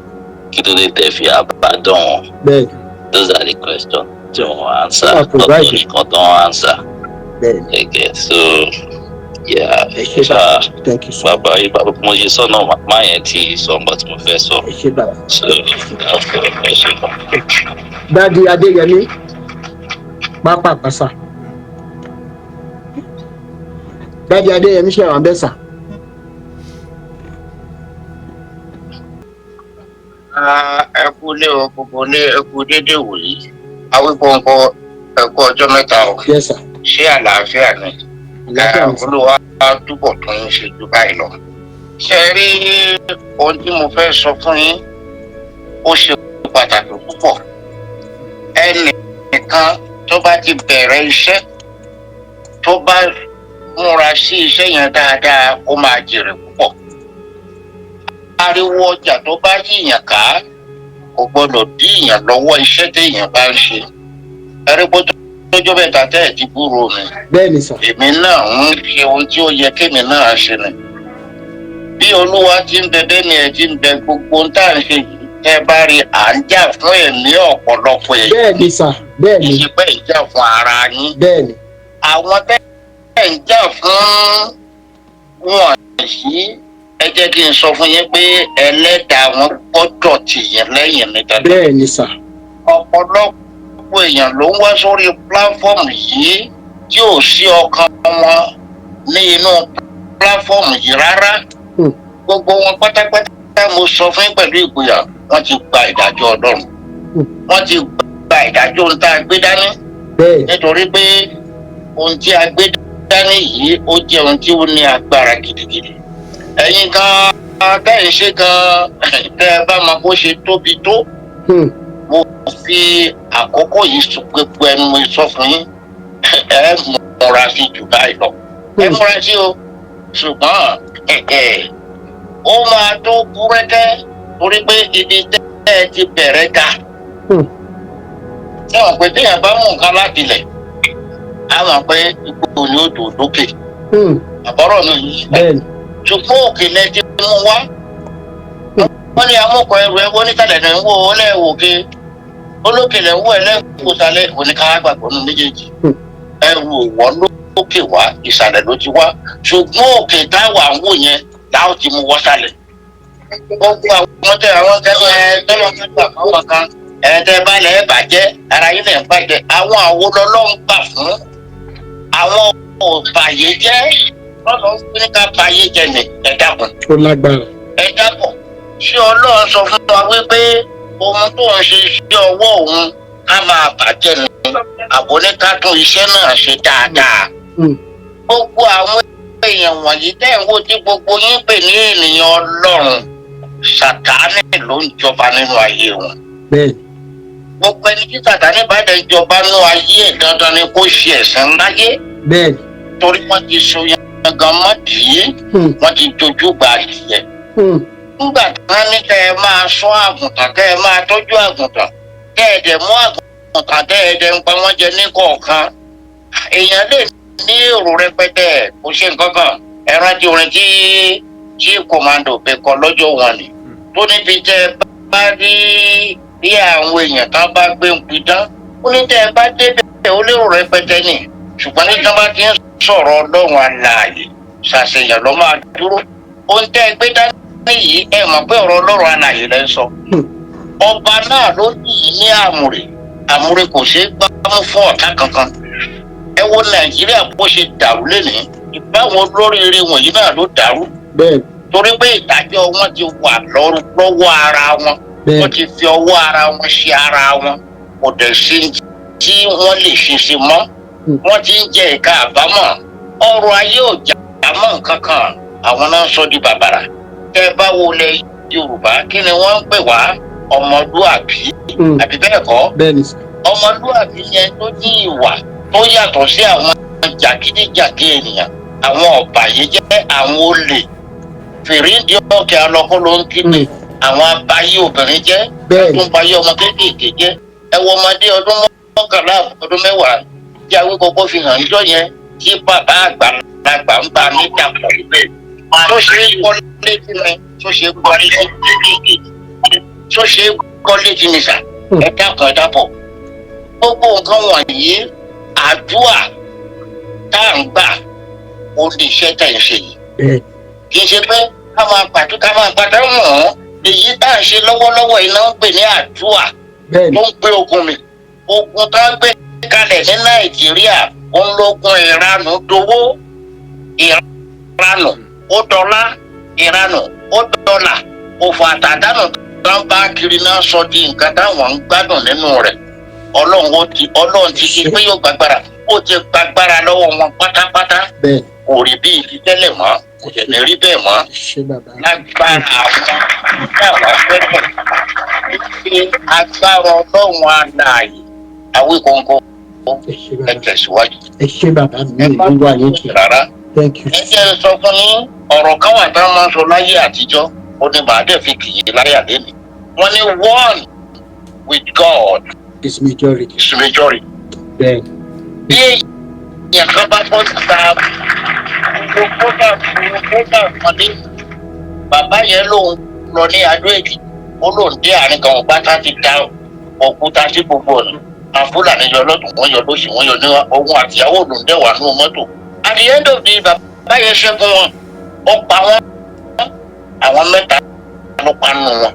Kí ló dé tẹ̀ fi abandon wọn? Those are the questions tí wọ́n answer. Wọ́n provide. Ọ̀tọ̀ nìkan tó ń answer. Okay, so yeah. Ẹ ṣé, bàbá. Thank you so much. Bàbá yìí, bàbá, mo ṣe sọ náà, má yẹn ti sọ nǹkan tí mo fẹ́ sọ. Ẹ ṣé, bàbá. So that's all. Ẹ ṣé gan. Daddy Adéyẹmí, pápá pàṣà. Daddy Adéyẹmí, ṣe àwọn bẹ́ẹ̀ sà? Ah, ẹ kú lé o, gbogbo lé, ẹ kú déédéé wòyí. Awíkóńkó, ẹ kú ọjọ́ mẹ́ta o. Yes sir. Ṣé àlàáfíà ni? Àlàáfíà ni sir. Olúwa túbọ̀ tún ń ṣe ju báyìí lọ. Ṣe rí ohun tí mo fẹ́ sọ fún yín, ó ṣe pàtàkì púpọ̀. Ẹnìkan tó bá ti bẹ̀rẹ̀ iṣẹ́, tó bá múra sí iṣẹ́ yẹn dáadáa, ó máa jèrè púpọ̀. Ariwo ọjà tó bá yíyàn ká kò gbọdọ̀ dí ìyàn lọ́wọ́ iṣẹ́ téèyàn bá ń ṣe. Ẹrí pé tójọ́ mẹ́ta tẹ́ ẹ̀ ti gbúròó mi. Bẹ́ẹ̀ ni sà. Èmi náà ń ṣe ohun tí ó yẹ kémi náà ṣe ni. Bí Olúwa ti ń bẹ, bẹ́ẹ̀ ni ẹ ti ń bẹ, gbogbo ohun tá à ń ṣe yìí, tẹ́ bá rí, à ń jà fún ẹ̀mí ọ̀pọ̀lọpọ̀ èèyàn. Bẹ́ẹ̀ ni sà, bẹ́ẹ̀ ni. Kì í ṣe pé ìjà fún ara yín. Bẹ́ẹ̀ ni. Àwọn tẹ́ ẹ̀ ń jà fún wọn yìí, ẹ jẹ́ kí n sọ fún yín pé ẹlẹ́dàá wọn gbọ́dọ̀ tì yín lẹ́yìn ní dandan. Bẹ́ẹ̀ ni sà. Ọ̀pọ̀lọpọ̀ èèyàn ló ń wá sórí pláfọ́ọ̀mù yìí tí ò sí ọkàn wọn ní inú pláfọ́ọ̀mù yìí rárá. Gbogbo wọn pátápátá, mo sọ fún yín pẹ̀lú ìgboyà, wọ́n ti gba ìdájọ́ Ọlọ́run, wọ́n ti gba ìdájọ́ ohun tá a gbé dání, nítorí pé ohun tí a gbé dání yìí, ó jẹ́ ohun tí ó ní agbára gidigidi. Ẹ̀yin gan tẹ́ ẹ̀ ṣe gan, tẹ́ ẹ bá mọ bó ṣe tóbi tó, mo fi àkókò yìí sọ gbogbo ẹnu mo sọ fún yín, ẹ múra sí jù báyìí lọ, ẹ múra sí o. Ṣùgbọ́n ó máa tó búrẹ́kẹ́, torí pé ibi tẹ́ ẹ ti bẹ̀rẹ̀ ga. Ṣé wọn pé téèyàn bá mú nǹkan láti ilẹ̀, á mọ̀ pé ipò ni ó dùn lókè. Àbọ̀rọ̀ mi yìí, ṣùgbọ́n òkè lẹ ti mú wá. Wọ́n ní amúkọ̀ ẹrù ẹ, wọ́n nísàlẹ̀ ní wò ó lẹ́wọ̀ òkè, olókè lẹ̀ ń wò ẹlẹ́wọ̀ sàlẹ̀ oníkàwá gbàgbọ́ nínú méjèèjì. Ẹrù òwò lókè wá, ìsàlẹ̀ ló ti wá, ṣùgbọ́n òkè táwa ń wò yẹn láwọn ti mú wọ́ sàlẹ̀. Gbogbo àwọn tẹ àwọn tẹ ẹ tọ́lọ́ tó gbà fún wọn kan, ẹ tẹ bá lẹ̀ bàjẹ́, ara yín lẹ̀ ń bàjẹ́. Àwọn àwo lọ́lọ́ ń gbà fún, àwọn ò bàyè jẹ́, lọ́lọ́ ń pín ká bàyè jẹ ní. Ẹ dákun. Ó lágbára. Ẹ dákun, ṣé Ọlọ́run sọ fún wa wípé ohun tó ń ṣe iṣẹ́ ọwọ́ òun ká máa bàjẹ́ ni, àbò ní ká tún iṣẹ́ náà ṣe dáadáa? Gbogbo àwọn èèyàn wọ̀nyí tẹ́ ń wò tí gbogbo yín pè ní ènìyàn Ọlọ́run, Sàtáánì ló ń jọba nínú ayé wọn. Gbogbo ẹni tí Sàtáánì bá dẹ̀ jọba nínú ayé ẹ̀, dandan ni kó ṣe ẹ̀sìn láyé. Torí wọ́n ti so yangan mọ́ dìé, wọ́n ti dojú gba adìyẹ. Nígbà tí wọ́n ní kẹ́ ẹ máa ṣọ́ àgùntàn, kẹ́ ẹ máa tọ́jú àgùntàn, kẹ́ ẹ dẹ̀ mú àgùntàn, kẹ́ ẹ dẹ̀ ń pa wọ́n jẹ ní kọ̀ọ̀kan, èèyàn lè ní èrò rẹpẹtẹ, kò ṣe nǹkan kan. Ẹ rántí orin tí chief commando bẹ kọ lọ́jọ́ wọn ni, tó níbi tẹ́ ẹ bá rí bí àwọn èèyàn kan bá gbé ń pidán, ó ní tẹ́ ẹ bá débẹ̀, ó lérò rẹpẹtẹ ni, ṣùgbọ́n ní tán bá ti ń sọ̀rọ̀ Ọlọ́run alààyè, ṣàṣeyàn ló máa dúró. Ohun tẹ́ ẹ gbé dání yìí, ẹ mọ̀ pé ọ̀rọ̀ Ọlọ́run alààyè lẹ́ ń sọ. Ọba náà ló dì í ní àmùrè, àmùrè kò ṣeé gbámú fún ọ̀tá kankan. Ẹ wo Nàìjíríà bó ṣe dàrú lénìí, ìbáwọn olóríire wọ̀nyí náà ló dàrú, torí pé ìdájọ́ wọn ti wà lọ́wọ́ ara wọn. Wọ́n ti fi ọwọ́ ara wọn ṣe ara wọn, kò dẹ̀ sí tí wọ́n lè ṣe sí mọ́. Wọ́n ti ń jẹ ìka àbámọ̀, ọrọ̀ ayé ò jà mọ́ nǹkan kan, àwọn náà sọ di bàbàrà. Tẹ́ bá wo lẹ Yorùbá, kí ni wọ́n ń pè wá? Ọmọlúàbí, àbí bẹ́ẹ̀ kọ́? Ọmọlúàbí yẹn tó ní ìwà tó yàtọ̀ sí àwọn jàgídíjàgé ènìyàn, àwọn ọ̀bàyéjẹ́, àwọn olè fèrèǹdì ọ̀kẹ́ alọ́kọ́ ló ń kígbe, àwọn abayé obìnrin jẹ́, tó ń bayé ọmọ kéékèèké jẹ́. Ẹ wo ọmọdé ọdún 11, ọdún 10 tí Awíkókó fi hàn níjọ́ yẹn, tí bàbá àgbàlagbà ń bá ní dàpọ̀, tó ṣe é gbọ́ létí mi, tó ṣe é gbọ́ létí, tó ṣe é gbọ́ létí mi sà. Ẹ dákun, ẹ dábọ̀. Gbogbo nǹkan wọ̀nyí, àdúà tá à ń gbà, ó ní iṣẹ́ tẹ̀ ń ṣe yìí. Kì í ṣe pé ká máa pàtó, ká máa padà mọ̀ ọ́n. Èyí tá à ń ṣe lọ́wọ́lọ́wọ́ iná ń pè ní àdúà tó ń gbé ogun mi. Ogun tó ń gbé kalẹ̀ ní Nàìjíríà, ó ń lógun ìranù dowó, ìranù ó dọ́là, ìranù ó dọ́là, òfò àtàdánù tó ń bá kiri náà sọ di nǹkan táwọn ń gbádùn nínú rẹ̀. Ọlọ́run ti ṣe pé yóò gbàgbára, ó ti gbàgbára lọ́wọ́ wọn pátápátá, kò rí bí ibi tẹ́lẹ̀ mọ́. Kò dẹ̀ ní rí bẹ́ẹ̀ mọ́. Lágbára àwọn àwọn afẹ́fẹ́ wípé agbára Ọlọ́run alààyè, Awíkonko, ẹ tẹ̀síwájú. Ẹ ṣé bàbá mi, ìlú wà yín tì. Rárá. Thank you. Ẹ jẹ́ sọ fún yín, ọ̀rọ̀ kan wà tá a máa ń sọ láyé àtijọ́, ó ní màá dẹ̀ fi kìí láyà lẹ́nu. Wọ́n ní one with God is majority. Is majority. Bẹ́ẹ̀. Bí èèyàn kan bá bọ́ síta, gbogbo program kan dé, bàbá yẹn lòun lọ ní Adó Èkìtì, ó lòun dé àárín kan, òun pátá ti da òkúta sí gbogbo ọ̀nà. Àwọn Fúlàní yọ lọ́tún, wọ́n yọ lósì, wọ́n yọ ní ohun àtìyàwó lòun dẹ̀ wà nínú mọ́tò. At the end of the day, bàbá yẹn ṣẹ́gun wọn, ó pa wọ́n, àwọn mẹ́ta ló pa nù wọn.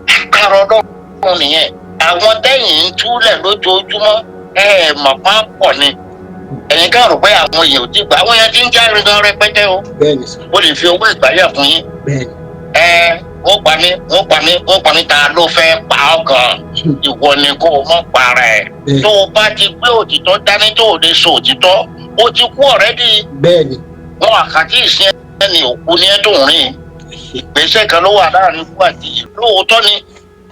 Àkàrà Ọlọ́run nìyẹn. Àwọn tẹ́yìn ń túlẹ̀ lójoojúmọ́, ẹ ẹ̀ mọ̀ pápọ̀ ni. Ẹ̀yin ká rò pé àwọn èèyàn ò ti gbà, àwọn èèyàn ti ń jáde gan rẹpẹtẹ o. Bẹ́ẹ̀ni sir. Mo lè fi owó ìgbáyà fún yín. Bẹ́ẹ̀ni. Ẹ wọ́n pa mí, wọ́n pa mí, wọ́n pa mí, ta ló fẹ́ pa ọ́ gan? Ìwọ ni kó o mọ̀ para ẹ̀. Tó o bá ti gbé òtítọ́ dání, tó o lè sọ òtítọ́, o ti kú already. Bẹ́ẹ̀ni. Wọn àkàtì ìsìn ẹni òkú ni ẹ tó ń rìn. Ìgbésẹ̀ kan ló wà láàrin ikú àti ìyè. Lóòótọ́ ni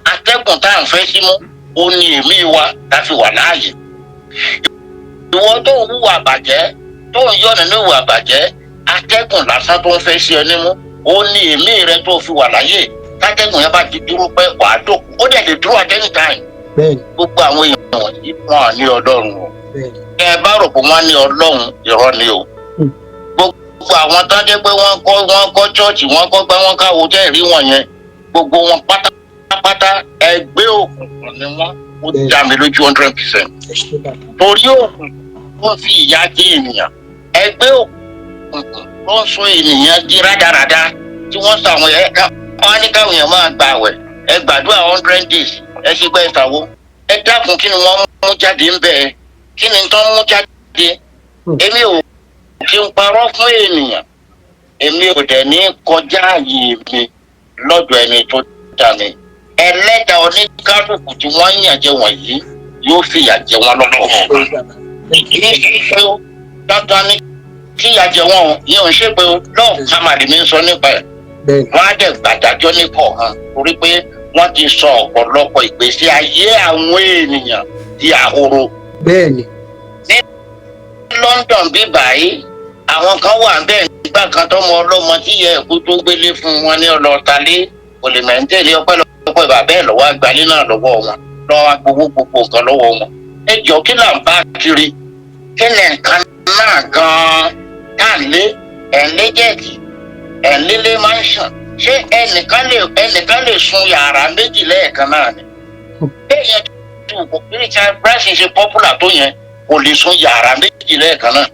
atẹ́gùn tá à ń fẹ́ símú, ó ní èémí wa tá a fi wà láàyè. Ìwọ tó ń hùwà bàjẹ́, tó ń yọ̀ nínú ìwà bàjẹ́, atẹ́gùn lásán tó ń fẹ́ sí ẹ nímú, ó ní èémí rẹ tó fi wà láàyè. Tátẹ́gùn yẹn bá ti dúró pẹ́, wàá dòkú. Ó dẹ̀ lè dúró at any time. Bẹ́ẹ̀ni. Gbogbo àwọn èèyàn wọ̀nyí wọn à ní Ọlọ́run o. Bẹ́ẹ̀ni. Ẹ bá rò pé wọ́n ní Ọlọ́run, irọ́ ni o. Gbogbo àwọn tó jẹ́ pé wọ́n kọ́ chọ́ọ̀chì, wọ́n kọ́ gbá, wọ́n káwo tẹ́ ìrí wọn yẹn, gbogbo wọn pátápátá ẹgbẹ́ òkùnkùn ni wọ́n. Ó dá mi lójú 100%. Torí òkùnkùn tó ń fi ìyà jẹ ènìyàn, ẹgbẹ́ òkùnkùn tó ń sọ ènìyàn di rádaràda, tí wọ́n sọ àwọn ẹ̀ wọ́n á ní káwọn èèyàn máa gbà wẹ̀, ẹ gbàdúrà 100 days, ẹ ṣe gbẹ́ ìsàwó. Ẹ dákun, kí ni wọ́n mú jáde ń bẹ́ẹ̀? Kí ni tó ń mú jáde? Èmi ò kí n parọ́ fún ènìyàn, èmi ò dẹ̀ ní kọjá ààyè mi lọ́dọ̀ ẹni tó dá mi. Ẹlẹ́dàá oníkálukú tí wọ́n ń yàn jẹ wọ̀nyí yóò fìyà jẹ wọn lọ́nà ọ̀hún. Kì í ṣe pé ó dandan ni kíyà jẹ wọn o, ìyẹn ò ń ṣe pé o lọ́ọ̀ kámàlì mi ń sọ nípa ẹ̀. Wọ́n á dẹ̀ gbàdájọ́ ní kọ̀ọ̀kan, torí pé wọ́n ti sọ ọ̀pọ̀lọpọ̀ ìgbésí ayé àwọn ènìyàn di ahoro. Bẹ́ẹ̀ni. Ní London bí báyìí, àwọn kan wà bẹ́ẹ̀ nígbà kan tọmọ ọlọ́mọ tí yẹ ẹ̀kú tó gbélé fún wọn ní ọlọ́ọ̀talé, kò lè mẹ́ńtẹ́lé. Ọpẹ́lọpẹ́ bàbá ẹ̀ lọ́wọ́ àgbálé náà lọ́wọ́ wọn, lọ́wọ́ agbowó gbogbo nǹkan lọ́wọ́ wọn. Ẹ jọ, kí là ń bá kiri? Kí ni nǹkan náà gan-an tá à ń lé? Ẹ̀ ń lé jet, ẹ̀ ń lélé mansion. Ṣé ẹnìkan lè sun yàrá méjì lẹ́ẹ̀kan náà ni? Bẹ́ẹ̀ yẹn tó kò kí Richard Branson ṣe popular tó yẹn, kò lè sun yàrá méjì lẹ́ẹ̀kan náà.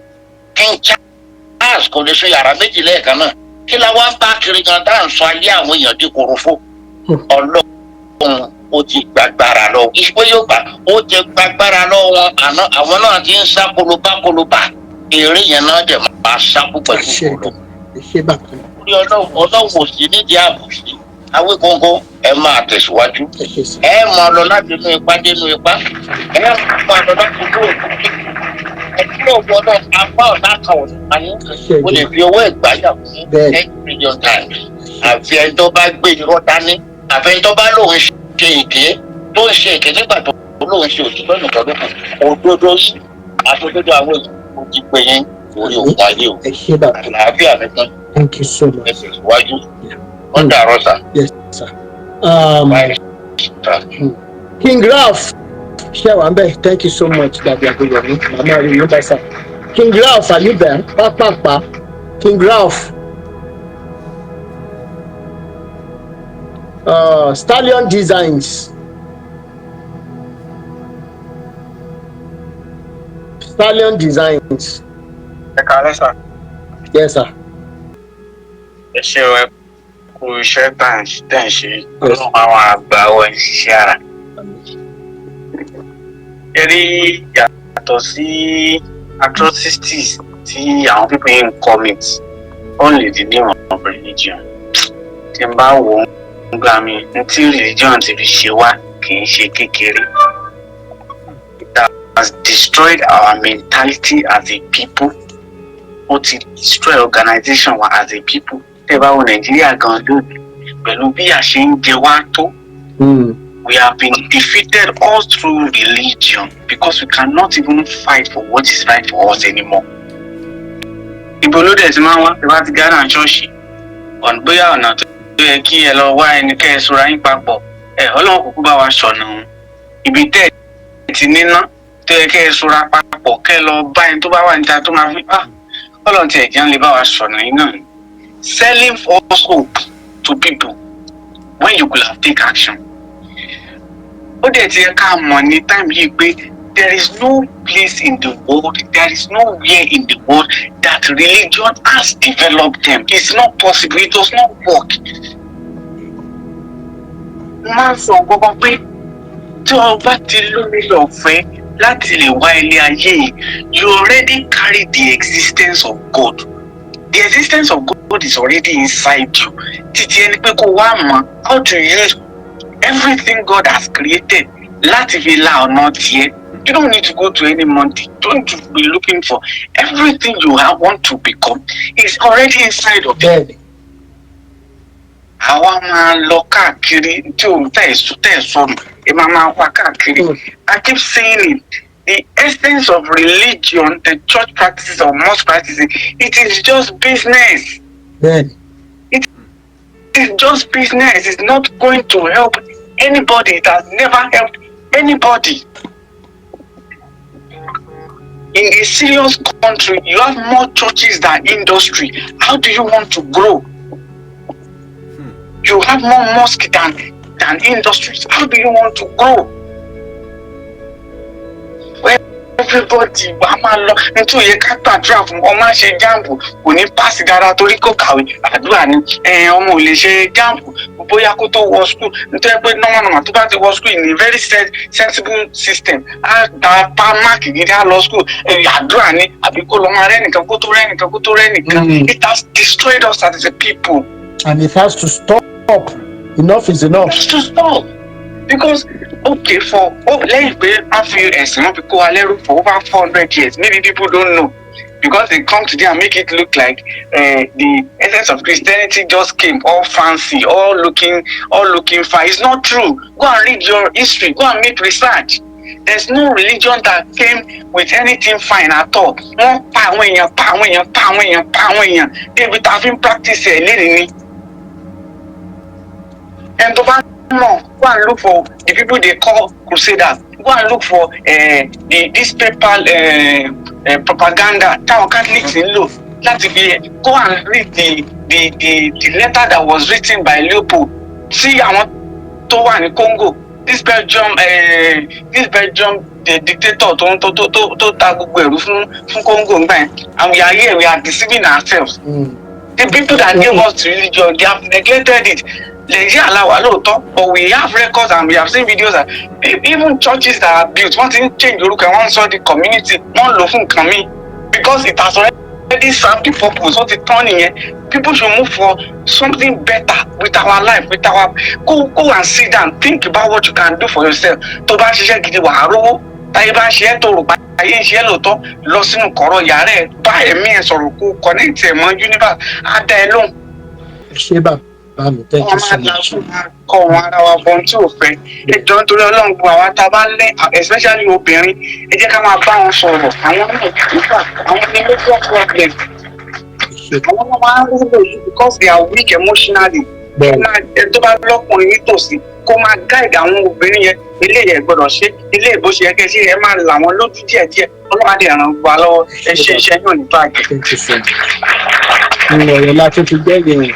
King Charles kò lè sun yàrá méjì lẹ́ẹ̀kan náà. Kí la wá ń bá kiri gan tá à ń sọ ayé àwọn èèyàn di korofo? Ọlọ́run ó ti gbàgbára lọ, ìṣe yóò gbà, ó ti gbàgbára lọ wọn. Àná àwọn náà ti ń sá kolobá kolobá, eré yẹn náà dẹ̀ máa sákú pẹ̀lú kolo. Ẹ ṣé bàbá. Orí Ọlọ́run, Ọlọ́run ò sí nídìí àbòsí. Awíkóńkó, ẹ máa tẹ̀síwájú. Ẹ máa lọ láti inú ipá dénú ipá, ẹ máa lọ láti inú òkú ẹ tí ò gbọdọ̀ apá ọ̀tá kan ò ní ayé. Mo lè fi owó ìgbáyà fún 10 million times. Àfi ẹni tó bá gbé irọ́ dání, àfi ẹni tó bá lóun ṣe èké, tó ń ṣe èké nígbà tó lóun ṣe òtítọ́ nìkan ló kù. Òdodo yìí àti òdodo àwọn èèyàn, mo ti pè yín orí òkun ayé o. Ẹ ṣé bàbá. Àlàáfíà nìkan. Thank you so much. Ẹ tẹ̀síwájú, wọ́n dàrọ́ sà. Yes sir. King Ralph, ṣé wà ń bẹ̀? Thank you so much, Dàbí Àgbéyọ̀mí. Màmá rí yín bá sà. King Ralph, are you there? Pápápá, King Ralph. Stallion Designs. Stallion Designs. Ẹ kàálẹ́ sà. Yes sir. Ẹ ṣé o, ẹ kú iṣẹ́ tá à ń tẹ̀ ń ṣe. Ọlọ́run àwọn àgbà wọ ẹ̀ ṣiṣẹ́ ara. Ẹ rí, yàtọ̀ sí atrocities tí àwọn people yìí ń commit only the name of religion, tí n bá wò ó ń gbà mí ní tí religion ti fi ṣe wá kì í ṣe kékeré. It has destroyed our mentality as a people. Ó ti destroy organization wa as a people. Tẹ́ bá wo Nàìjíríà gan lónìí, pẹ̀lú bí a ṣe ń jẹ wá tó, we have been defeated all through religion because we cannot even fight for what is right for us anymore. Ibo ló dẹ̀ ti máa ń wá? Ìwà ti Ghana ṣọ́ọ̀ṣì ọ̀nà, bóyá ọ̀nà tó yẹ kí ẹ lọ wá ẹni kẹ́ ẹ sora yín papọ̀, ẹ Ọlọ́run kúkú bá wa ṣọ̀nà òun. Ibi tẹ́ ẹ ti níná tó yẹ kẹ́ ẹ sora papọ̀, kẹ́ ẹ lọ bá ẹni tó bá wà níta tó máa fi ah, Ọlọ́run ti ẹ̀jẹ̀ ń lè bá wa ṣọ̀nà yín náà ni. Selling false hope to people when you could have take action. Ó dẹ̀ ti yẹ ká mọ̀ ní time yìí pé there is no place in the world, there is nowhere in the world that religion has developed them. It's not possible. It does not work. Mo máa ń sọ gbọ́gbọ́n pé tí o bá ti lórí ọ̀fẹ́ láti lè wá ilé ayé yìí, you already carry the existence of God. The existence of God is already inside you. Títí ẹni pé kó wá mọ̀ how to use everything God has created láti fi la ọ̀nà tiẹ̀. You don't need to go to any mountain. Don't be looking for everything you have, want to become is already inside of you. Àwa máa lọ káàkiri tí òun tẹ̀ tẹ̀ sọnù, ẹ máa máa wá káàkiri. I keep saying it. The essence of religion, the church practices or mosque practices, it is just business. It is just business. It's not going to help anybody. It has never helped anybody. In a serious country, you have more churches than industry. How do you want to grow? You have more mosque than industries. How do you want to grow? When everybody wà máa lọ nítorí yẹ ká gbàdúrà fún ọmọ, á ṣe JAMB, kò ní pass dáadáa torí kò kàwé, àdúrà ni. Ọmọ ò lè ṣe JAMB bóyá kó tó wọ school, nítorí pé normal normal tó bá ti wọ school in a very sensible system, á gba pa mark gidi, á lọ school, àdúrà ni, àbí kó lọ máa rẹ́ nìkan kó tó rẹ́ nìkan kó tó rẹ́ nìkan. It has destroyed us as a people. And it has to stop. Enough is enough. It has to stop because, okay, for oh, lẹ́yìn pé wọ́n fi ẹ̀sìn, wọ́n fi kó wa lẹ́rú for over 400 years. Maybe people don't know because they come today and make it look like the essence of Christianity just came all fancy, all looking fine. It's not true. Go and read your history. Go and make research. There's no religion that came with anything fine at all. Wọ́n pa àwọn èèyàn, pa àwọn èèyàn, pa àwọn èèyàn, pa àwọn èèyàn débi tá a fi ń practice ẹ̀ lẹ́nìí ni. Ẹni tó bá mọ̀, go and look for the people they call crusaders. Go and look for the this papal propaganda táwọn Catholics ń lò láti fi. Go and read the letter that was written by Leopold sí àwọn tó wà ní Congo, this Belgium, the dictator tó ta gbogbo ẹ̀rú fún Congo ngbà yẹn. And we are here, we are deceiving ourselves. The people that gave us religion, they have neglected it. Nàìjíríà la wà lóòótọ́, but we have records and we have seen videos that even churches that are built, wọ́n ti ń change orúkọ ẹ̀, wọ́n ń sọ di community, wọ́n ń lò fún nǹkan míì because it has already served the purpose. Ó ti tán nìyẹn. People should move for something better with our life, with our go and sit down, think about what you can do for yourself. Tó bá ń ṣiṣẹ́ gidi, wàá rówó. Táyé bá ń ṣe é, tó rò pa ayé ń ṣe é lóòótọ́, lọ sínú kọ̀rọ̀ yàrá ẹ̀, bá ẹ̀mí ẹ̀ sọ̀rọ̀, kó connect ẹ̀ mọ́ universe, á dá ẹ lóhùn. Ṣé bàbá mi, thank you so much. Kọ́ wọn ara wa bọ́n tí ò fẹ́. Ẹ jọ, nítorí Ọlọ́run, gbogbo àwa tá a bá lẹ́, especially obìnrin, ẹ jẹ́ ká máa bá wọn sọ̀rọ̀. Àwọn náà nígbà àwọn ní major problem, àwọn náà máa ń rí lò yìí because they are weak emotionally. Ẹ tó bá lọ́kùnrin nítòsí, kó máa guide àwọn obìnrin yẹn. Eléyìí ẹ gbọ́dọ̀ ṣe, eléyìí bó ṣe yẹ kẹ́ ṣe, ẹ máa là wọ́n lójú díẹ̀díẹ̀. Ọlọ́run á dẹ̀ ràn wá lọ́wọ́. Ẹ ṣe, iṣẹ́ yóò ní bàjẹ́. Thank you so much. Ọ̀rọ̀ la tún ti gbẹ́yìn.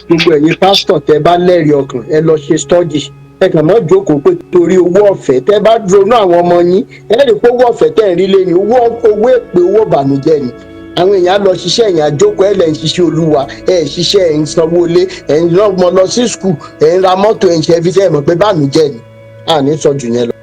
Gbogbo ẹ̀yin pásítọ̀ tẹ́ bá lẹ́rìí ọkàn, ẹ lọ ṣe study. Ẹ kàn mọ́ jókòó pé torí owó ọ̀fẹ́. Tẹ́ bá ronú àwọn ọmọ yín, ẹ rí pé owó ọ̀fẹ́ tẹ́ ń rí lé ní owó, owó èpè, owó ìbànújẹ́ ni. Àwọn èèyàn á lọ ṣiṣẹ́, èèyàn àjókòó, ẹ̀ lẹ̀ ń ṣiṣẹ́ Olúwa, ẹ̀ ṣiṣẹ́, ẹ̀ ń sanwó ilé, ẹ̀ ń lọ́mọ lọ sí school, ẹ̀ ń ra mọ́tò, ẹ̀ ń ṣe ẹbí tẹ́ ẹ̀ mọ̀ pé bànújẹ́ ni. Àní sọ jù yẹn lọ.